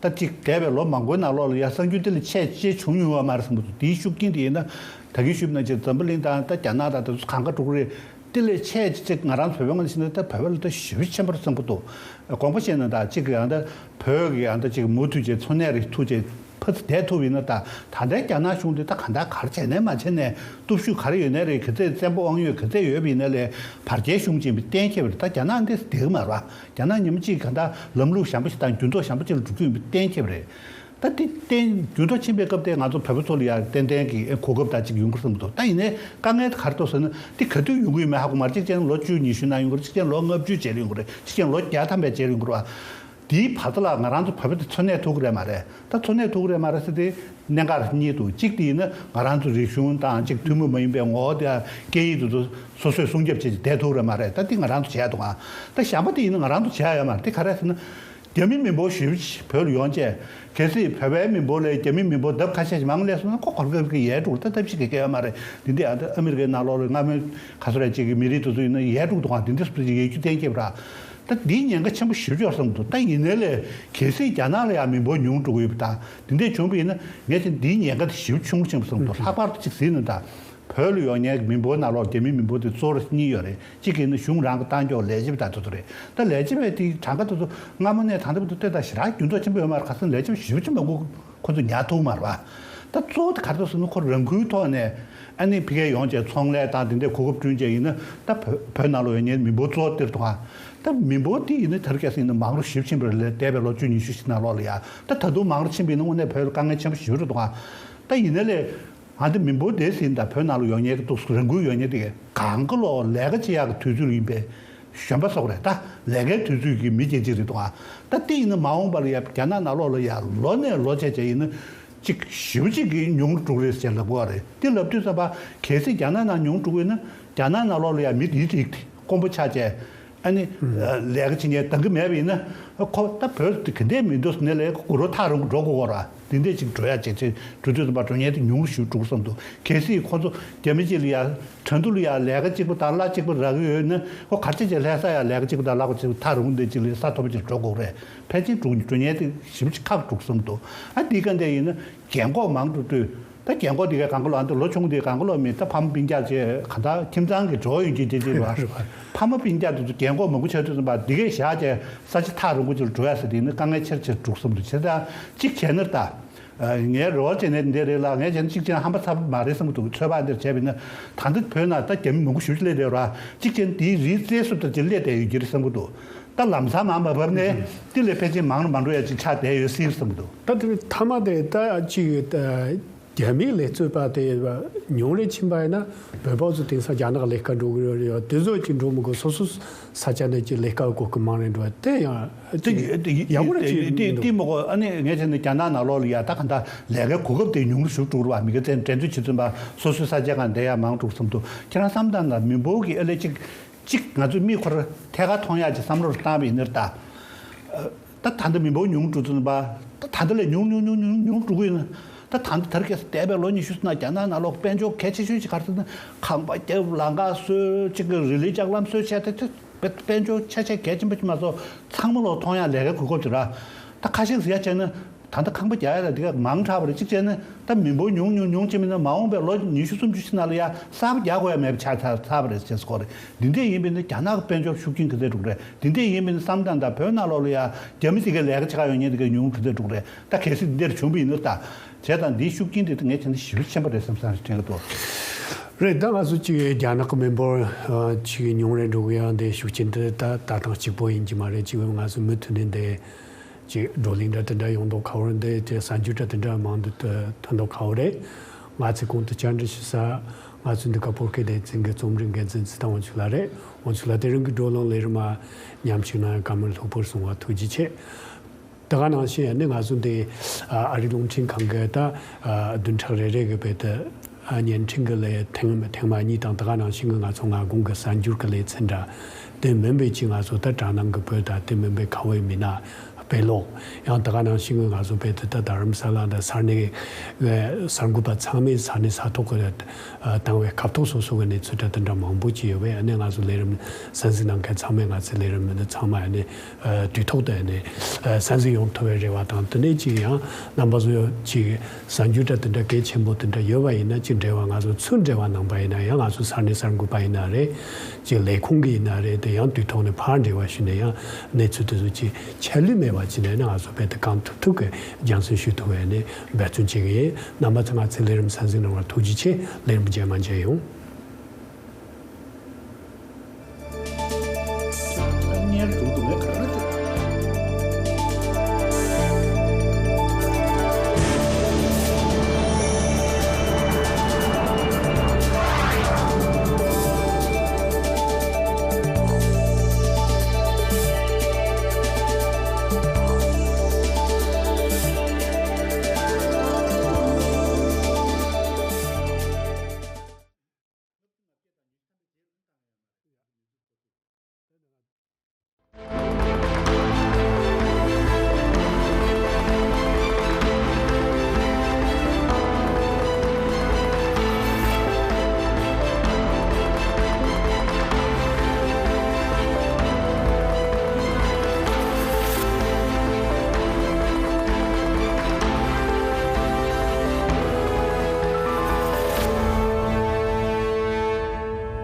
ད་ཅིག་འདས་པའི་ལོ་མང་པོའི་ནང་ལོགས་ལ་ཡ་གསར་འགྱུར་དེ་ལས་ཆེ་ཆེ་བྱུང་མྱོང་བ་མ་རེད་བསམ་གྱི་འདུག་དེའི་ཤུགས་རྐྱེན་དེ་ཡིན་ན་ད་གིན་ཞུས་པ་ནང་བཞིན་འཛམ་བུ་གླིང་དང་ད་རྒྱ་ནག་དང་དེ་ཚོ་གང་ག་འགྲོ་གི་རེད། དེ་ལས་ཆེས་ཅིག་ང་རང་ཚོ་བོད་པ་ངོས་ནས་ཕྱིན་ན་ད་བོད་པ་ལ་ད་ཞེ་པོ་ཆེན་པོ་རེད་བསམ་གྱི་འདུག་དགོངས་པ་བཞེས་ན་ད་ཅིག་ཡང་ད་བོད་ཀྱི་ཡང་ད་ཅིག་མུ་མཐུད་ཅིག་འཚོ་གནས་རེ་ཐུབ་ཅིག་ཕར་ཚུར་བསྡད་ཐུབ་ཡིན་ན། ད་ད་ལྟའི་རྒྱ་ནག་གཞུང་འདི་ད་གང་ལྟར་ག་རེ་བྱས་ནས་མ་བྱས་ནས་སྟོབས་ཤུགས་ག་རེ་ཡོད་ནའི་རེད། ག་ཚད་བཙན་པོ་དབང་ཡོད་ག་ཚད་ཡོད་པ་ཡིན་ནའི་ལས་བར་རྒྱལ་གཞུང་ཅིག་ཡིན་པ་གཏན་འཁེལ་བ་རེད། ད་རྒྱ་ནག་འདི་བསྡད་ཀྱི་མ་རེད་བ། རྒྱ་ནག་ཉིན་མོ་གཅིག་གང་ལྟར་ལམ་ལུགས་གཞན་པ་ཞིག་དང་འགྱུར་ལྡོག་གཞན་པ་ཅིག་ལ་འགྲོ་རྒྱུ་ཡིན་པ་གཏན་འཁེལ་བ་རེད། ད་དེ་བརྟེན་འགྱུར་ལྡོག་ཕྱིན་པའི་སྐབས་དེ་ང་ཚོ་བོད་པ་ཚོ་ལ་ཡང་ཏན་ཏན་གྱི་གོ་སྐབས་དང་གཅིག་ཡོང་གི་བསམ་འདུག་ད་ཡིན་ནའི་དཀའ་ངལ་དེ་ག་རེ་འདུག་ཟེར་ན། དེ་ག་དུས་ཡོང་གི་ཡོད་མེད་ཧ་གོ་མ་རེད། གཅིག་བྱས་ན་ལོ་བཅུ་ཉི་ཤུ་ནང་ཡོང་གི་རེད། གཅིག་བྱས་ན་ལོ་ལྔ་བཅུ་རྗེས་ལ་ཡོང་གི་རེད། གཅིག་བྱས་ན་ལོ་བརྒྱ་ཐམ་པའི་རྗེས་ལ་ཡོང་གི་རེད་བ། དེའི་བར་དུ་ལ་ང་རང་ཚོ་བོད་པ་དེ་འཚོ་གནས་ཐུབ་ཀྱི་རེད་མ་རེད། ད་འཚོ་གནས་ཐུབ་ཀྱི་རེད་མ་རེད་ཟེར་དེ་གནད་འགག་གཉིས་འདུག་གཅིག་དེ་ཡིན་ན་ང་རང་ཚོ་རིག་གཞུང་དང་གཅིག་ཐུན་མོང་མ་ཡིན་པའི་ངོ་བོ་དེ་སྐད་ཡིག་དེ་ཚོ་སོ་སོས་སྲུང་སྐྱོབ་བྱེད་ཀྱི་བསྡད་ཐུབ་ཀྱི་རེད་མ་རེད། ད་དེ་ང་རང་ཚོ་བྱས་འདུག་ཨ། ད་གཞན་པ་དེ་ཡིན་ན་ང་རང་ཚོ་བྱས་ཡོད་མ་རེད། དེ་ག་རེ་ཟེར་ན། རྒྱ་མི་མི་འབོར་ཞེ་པོ་ཅིག་བོད་ལ་ཡོང་བྱས། གལ་སྲིད་བོད་པའི་མི་འབོར་ལས་རྒྱ་མི་མི་འབོར་ལྡབ་ཁ་ཤས་ཤིག་མང་སླེབས་སོང་ན་ཁོ་གོར་གོར་གྱི་ཡལ་འགྲོ་ད་ཐབས་ཤེས་ཀྱི་སྐལ་བ་མ་རེད། འདི་འདི་ཨ་ཨ་མི་རི་ཀའི་ནང་ལོགས་ལ་སྔ་མོའི་ག་ཚོད་རེ་ཅིག་གི་མི་རིགས་དེ་ཚོ་ཡིན་ན་ཡལ་འགྲོ་འདུག་ག་འདི་འདི་སུ་ཅིག་ཡལ་རྒྱུ་གཏན་འཁེལ་བ་ར། ད་འདིའི་ཉེན་ཁ་ཆེན་པོ་ཞེ་པོ་ཅིག་ཡོད་བསམ་འདུག་ད་ཡིན་ནའི་ལས་གལ་སྲིད་རྒྱ་ནག་ལ་ཡང་མི་འབོར་ཉུང་འགྲོ་གི་ཡོད་པ་དང་འདི་འདྲས་བྱུང་བ་ཡིན་ན་ངས་ཅིག་འདིའི་ཉེན་ཁ་དེ་ཞེ་པོ་ཆུང་ཆེན་པོ་བསམ་འདུག་ལྷག་པར་དུ་ཅིག་ཟེར་ན་ད། བོད་ལ་ཡོད་མཁན་གྱི་མི་འབོར་ནང་ལོགས་རྒྱ་མི་མི་འབོར་དེ་གཙོ་བོ་གཉིས་ཡོད་རེད། གཅིག་གིས་ནི་གཞུང་རང་གི་གཏན་འཇགས་ལས་བྱེད་པ་དང་དེ་ཚོ་རེད། ད་ལས་བྱེད་པའི་དེའི་གྲངས་ཀ་དེ་ཚོ་སྔ་མོ་ནས་ད་ལྟ་བར་དུ་ལྟོས་དང་ཞེ་དྲག་འགྱུར་ལྡོག་ཆེན་པོ་ཡོད་མ་རེད། ཁ་སང་ལས་བྱེད་པ་ཞེ་པོ་ཅིག་མང་པོ་ཁོ་ཚོ་ཉར་ཐུབ་མ་རེད་པ། ད་གཙོ་བོ་དེ་ག་རེ་རེད་ཟེར་ན་ཁོ་རང་འགུལ་ཐོག་ནས་ཨ་ནི་ཕ་གིར་ཡོང་བྱས་ཚོང་ལས་དང་དེ་འདྲའི་གོ་སྐབས་བསྐྲུན་བྱས་ཡིན་ན་ད་བོད་བོད་ནང་ལོགས་ཡོད་མཁན་མི་འབོར་གཙོ་བོ་དེ་རེད་འདུག་ག་ད་མི་འབོར་དེ་ཡིན་ན་དེ་རིང་ཁ་སང་ཡིན་ན་མང་རུ་ཞེ་པོ་ཕྱིན་པ་རེད། ལས་འདས་པའི་ལོ་བཅུ་ཉི་ཤུ་ཞིག་ནང་ལོགས་ལ་ཡ་ད་ད་དུང་མང་རུ་ཕྱིན་པ་ཡིན་ན་དངོས་གནས་བོད་ལ་དཀའ་ངལ་ཆེན་པོ་ཞེ་པོ་རེད་འདུག་ག་ད་ཡིན་ནའི་ལས། ཨ་འདི་མི་འབོར་དེ་ཟིན་ད་བོད་ནང་ལ་ཡོད་མཁན་གྱི་འདུག་རང་འགུལ་ཡོད་མཁན་དེ་གང་ག་ལོག་ལས་ཀ་བྱེད་ཡག་གི་དུས་ཚོད་ཡིན་པས་གཞོན་པ་སོགས་རེད། ད་ལས་ཀའི་དུས་ཚོད་ཀྱི་མི་སྐྱེ་གཅིག་རེད་འདུག་ཨ། ད་དེ་ཡིན་ན་མ་འོངས་པ་ལ་ཡ་རྒྱ་ནག་ནང་ལོགས་ལ་ཡ་ལོ་ནས་ལོ་བྱས་བྱས་ཡིན་ན་གཅིག་ཞེ་པོ་གཅིག་གི་ཉུང་རུ་འགྲོ་གི་རེད་ཟེར་ལབ་དགོས་པ་རེད། དེ་ལབ་དུས་ཙམ་པ་གལ་སྲིད་རྒྱ་ནག་ནང་ཉུང་འགྲོ་གི་ཡིན་ན་རྒྱ་ནག་ནང་ལོགས་ལ་ཡ་མི་དེའི་རིགས་དེ་དཀོན་པོ་ཆགས་བྱས། ཨ་ནི། ལས་ཀ་བྱེད་མཁན་འདང་གི་མེད་པ་ཡིན་ན། ཁོ་ད་བོད་དེ་ག་འདྲས་མི་འདུག་ཟེར་ནས་ལས་ཀ་དགུ་རོ་ཐག་རིང་པོ་འགྲོ་དགོས་ཀྱི་རེད། འདི་འདྲས་ཅིག་འགྲོ་ཡ་ཅིག་ཅིག་འགྲོ་དུས་ཙམ་པ་འགྲོ་མཁན་དེ་ཉུང་རུ་ཞིག་འགྲོ་གི་བསམ་འདུག་གལ་སྲིད་ཁོ་ཚོ་རྒྱ་མི་གཅིག་ལ་ཡ་ཁྲིན་ཏུའུ་ལ་ཡ་ལས་ཀ་གཅིག་པ་དང་གླ་གཅིག་པ་རག་གི་ཡོད་ན་ཁོ་ག་རེ་བྱས་བྱས་ལྷ་ས་ཡ་ལས་ཀ་གཅིག་པ་དང་གླ་པ་གཅིག་པ་ཐག་རིང་པོ་འདི་གཅིག་ལ་ས་མཐོ་པོ་ཅིག་འགྲོ་དགོས་རེད། ཕལ་ཆེར་འགྲོ་འགྲོ་མཁན་དེ་ཞེ་པོ་ཅིག་ཁག་འགྲོ་གི་བསམ་འདུག་ཨ་འདི་ག་འདྲས་ཡིན་ན་རྒན་གོག་མང་འགྲོ་དུས། ད་རྒན་གོག་འདི་གའི་གང་ག་ལོ་ཨ་འདི་ལོ་ཆུང་འདི་གང་ག་ལོ་མི་ད་ཕ་མ་སྤུན་ཀྱག་བྱས་ག་ད་ཁྱིམ་ཚང་གི་གྲོགས་ཡོད་རྒྱུ་དེ་ཅིག་རེད་བ། ཕ་མ་སྤུན་ཀྱག་དེ་ཚོ་རྒན་གོག་མང་པོ་ཆགས་དུས་ཙམ་པ་འདི་གས་བཞག་བྱས་ས་ཆ་ཐག་རིང་པོ་ཅིག་ལ་འགྲོ་ཡ་ཟེར་དེ་ནི་དཀའ་ངལ་ཆེར་ཆེར་འགྲོ་གི་བསམ་འདུག་བྱས་ཙང་གཅིག་བྱས་ན་ད། ངའི་རེ་བ་བྱས་ན་འདི་རེད་ལ་ངས་བྱས་ན་གཅིག་བྱས་ན་ཧམ་པ་ཚ་པོ་མ་རེད་བསམ་གི་འདུག་ཚོད་དཔག་འདིར་བྱས་པ་ཡིན་ན་ད་ལྟ་བོད་ནང་ད་རྒྱ་མི་མང་པོ་ཞེ་པོ་ཅིག་སླེབས་བསྡད་ཡོད་ར། གཅིག་བྱས་ན་དེའི་རིགས་རྩལ་སོ་ད་ཅིག་སླེབས་བསྡད་ཡོད་རྒྱུ་རེད་བསམ་གི་འདུག་ད་ལམ་སང་མར་མ་བབས་ནས་དེ་ལས་ཕལ་ཆེར་མང་རུ་མ་འགྲོ་ཡ་ཅིག་ཆགས་བསྡད་ཡོད་སྲིད་བསམ་གི་འདུག་ད་དེ་མཐའ་མ་དེ་ད་ཅིག་ཡོད་ད། རྒྱ་མིའི་ལས་བཙོན་པ་དེ་ཉུང་རུ་ཕྱིན་པ་ཡིན་ན་བོད་པ་ཚོ་དེང་སང་རྒྱ་ནག་ལས་ཀ་འགྲོ་གི་ཡོད་རེད། དེ་ཚོ་ཅིག་འགྲོ་མི་དགོས། སོ་སོ་ས་ཆ་ནས་ཅིག་ལས་ཀ་གོ་གི་མང་རུ་འགྲོ་བ་དེ་ཡང་ཅིག་ཡག་པོ་རེད་ཅིག་མི་འདུག་དེ་མོ་གོ་ཨ་ནི་ངས་བྱས་ན་རྒྱ་ནག་ནང་ལོགས་ལ་ཡ་ད་ག་འདྲ་ལས་ཀའི་གོ་སྐབས་དེ་ཉུང་རུ་ཞིག་འགྲོ་གི་རེད་བ། མི་ཁ་ཚན་འགྲན་རྩོད་བྱེད་ཚུན་པ་སོ་སོའི་ས་ཆ་གང་བསྡད་ཡ་མང་འགྲོ་བསམ་འདུག་ཁྱེད་རང་བསམ་སྟངས་དང་མི་འབོར་གྱི་ཨ་ལས་ཅིག་གཅིག་ང་ཚོས་མིག་ཁོ་ར་ཐད་ཀར་མཐོང་ཡག་ཅིག་བསམ་བློ་རུ་བཏང་བ་ཡིན་ན་ད། ད་ད་ལྟ་མི་འབོར་ཉུང་འགྲོ་ཚུན་པ། ད་ད་ལྟ་ལས་ཉུང་ཉུང་ཉུང་ཉུང་ཉུང་འགྲོ་གི་ཡིན་ན། ད་ད་ལྟ་དར་རྒྱས་སུ་འདས་པའི་ལོ་ཉི་ཤུ་ཙམ་ནང་རྒྱ་ནག་ནང་ལོགས་དཔལ་འབྱོར་གལ་ཆེ་ཤོས་ཅིག་ག་རེ་ཟེར་ན་ཁང་པ་རྒྱབ་ལམ་ཁ་བཟོས་ཅིག་གི་རི་ལི་ལྕགས་ལམ་བཟོས་བྱས་ཏེ་དཔལ་འབྱོར་ཆ་ཤས་གལ་ཆེན་པོ་ཅིག་མ་གཏོགས་ཚང་མ་ལོག་མཐོང་ཡག་ལས་ཀའི་གོ་སྐབས་ཅིག་ར། ད་ཁ་ཤས་ཟེར་ཡ་བྱས་ན། ད་ལྟ་ཁང་པ་རྒྱག་ཡ་ལ་དེ་ག་མང་དྲགས་པ་རེད། གཅིག་བྱས་ན་ད་མི་འབོར་ཉུང་ཉུང་ཉུང་ཕྱིན་པ་ཡིན་ན་མ་འོངས་པའི་ལོ་ཉི་ཤུ་སུམ་ཅུ་ཕྱི་ནང་ལ་ཡ་གསར་པ་རྒྱག་དགོས་ཡ་མེད་པ་ཆགས་ཚར་ཚར་བ་རེད་ཅེས་སྐོར་རེད། འདི་འདྲས་ཡིན་པ་ཡིན་ན་རྒྱ་ནག་གི་དཔལ་འབྱོར་ཤུགས་རྐྱེན་ག་ཚད་འགྲོ་གི་རེད། འདི་འདྲས་ཡིན་པ་ཡིན་ན་བསམ་སྟངས་དང་བོད་ནང་ལོགས་ལ་ཡ་རྒྱ་མི་དེ་གའི་ལས་ཀ་བྱེད་ག་ཡོང་མཁན་དེ་གའི་ཉུང་ག་ཚད་འགྲོ་གི་རེད། ད་གལ་སྲིད་འདི་འདྲས་བྱུང་པ་ཡིན་ན་ད་བྱས་ཙང་འདིའི་ཤུགས་རྐྱེན་དེ་ད་ངས་བྱས་ན་ཞེ་པོ་ཆེན་པོ་རེད་བསམ་བསམ་དྲན་གི་འདུག་རེད། ད་ང་ཚོ་གཅིག་རྒྱ་ནག་གི་མི་འབོར་གཅིག་ཉུང་རུ་འགྲོ་གི་ཡ་འདི་ཤུགས་རྐྱེན་དེ་ད་ད་ཐེངས་གཅིག་པོ་ཡིན་གྱི་མ་རེད། གཅིག་ང་ཚོ་མུ་མཐུད་ནས་འདི། ཅིག་བགྲོ་གླེང་འདྲ་དེ་འདྲ་ཡོང་མདོག་ཁ་པོ་རེད། འདི་ཅིག་གསར་འགྱུར་འདྲ་དེ་འདྲ་མང་དུ་ཐོན་མདོག་ཁ་པོ་རེད། ང་ཚོས་གོང་དུ་བཅར་འདྲི་ཞུ་ས་ང་ཚོའི་འདི་ག་བོད་སྐད་སྡེ་ཚན་གྱི་རྩོམ་སྒྲིག་འགན་འཛིན་ཚེ་བརྟན་དབང་ཕྱུག་ལགས་རེད། དབང་ཕྱུག་ལགས་དེ་རིང་གི་བགྲོ་གླེང་ལས་རིམ་མཉམ་ཞུགས་གནང་བཀའ་མོལ་ལྷུག་པོར་གསུང་བ་ཐུགས་རྗེ་ཆེ། དེ་ག་ནང་བཞིན་ནི་ང་ཚོ་འདི་ཨ་རི་རླུང་འཕྲིན་ཁང་གི་ད་བདུན་ཕྲག་རེ་རེ་གི་བར་དུ་བརྙན་འཕྲིན་གྱི་ལས་ཐེངས་ཐེངས་མ་གཉིས་དང་དེ་ག་ནང་བཞིན་གྱི་ང་ཚོ་མངའ་ཁོངས་ཀྱི་གསར་འགྱུར་གྱི་ལེ་ཚན་འདྲ་དེ་མིན་པའི་ཅིག་ང་ཚོ་ད་དྲ་ནང་གི་བོད་དང་དེ་མིན་པའི་ཁ་བའི་མི་སྣ་དཔེ་ཀློག་ཡང་དེ་ག་ནང་བཞིན་གྱི་ང་ཚོ་བོད་དུ་ད་རྡ་རམ་ས་ལ་འདི་ས་གནས་གསར་འགོད་པ་ཚང་མས་ས་གནས་ས་ཐོག་གི་བཏང་བའི་སྐབས་ཐོག་སོ་སོ་གི་གནས་ཚུལ་འདྲ་དེ་འདྲ་མང་པོ་ཅིག་ཡོད་པས་ཨ་ནི་ང་ཚོ་ལས་རིམ་གསན་གཟིགས་གནང་མཁན་ཚང་མས་ང་ཚོའི་ལས་རིམ་འདི་ཚང་མ་ཨ་ནི་དུས་ཐོག་ཏུ་ཨ་ནི་གསན་གཟིགས་ཡོང་ཐུབ་པའི་རེ་བ་དང་དེ་ནས་ཅིག་ཡང་རྣམ་པ་ཚོ་ཅིག་གསར་འགྱུར་འདྲ་དེ་འདྲ་གལ་ཆེན་པོ་དེ་འདྲ་ཡོད་པ་ཡིན་ན་ཅིག་འབྲེལ་བ་ང་ཚོ་ཚུར་འབྲེལ་བ་གནང་པ་ཡིན་ན་ཡང་ང་ཚོ་ས་གནས་གསར་འགོད་པ་ཡིན་ན་རེད། ཅིག་ལས་ཁུངས་ཀྱི་ཡིན་ན་རེད། དེ་ཡང་དུས་ཐོག་ནས་ཕར་འབྲེལ་བ་ཞུས་ནས་ཡང་གནས་ཚུལ་དེ་ཚོ་ཅིག་ཆད་ལུས་མེད་པ་ཅིག་ནས་ནི་ང་ཚོ་རྦད་དེ་གང་ཐུབ་ཐུབ་ཀྱིས་རྒྱང་སྲིང་ཞུ་ཐུབ་པའི་ནི་འབད་བརྩོན་བྱེད་ཀྱི་ཡིན། རྣམ་པ་ཚོ་ང་ཚོའི་ལས་རིམ་གསན་གཟིགས་གནང་བར་ཐུགས་རྗེ་ཆེ། ལས་རིམ་རྗེས་མ་མཇལ་ཡོང་།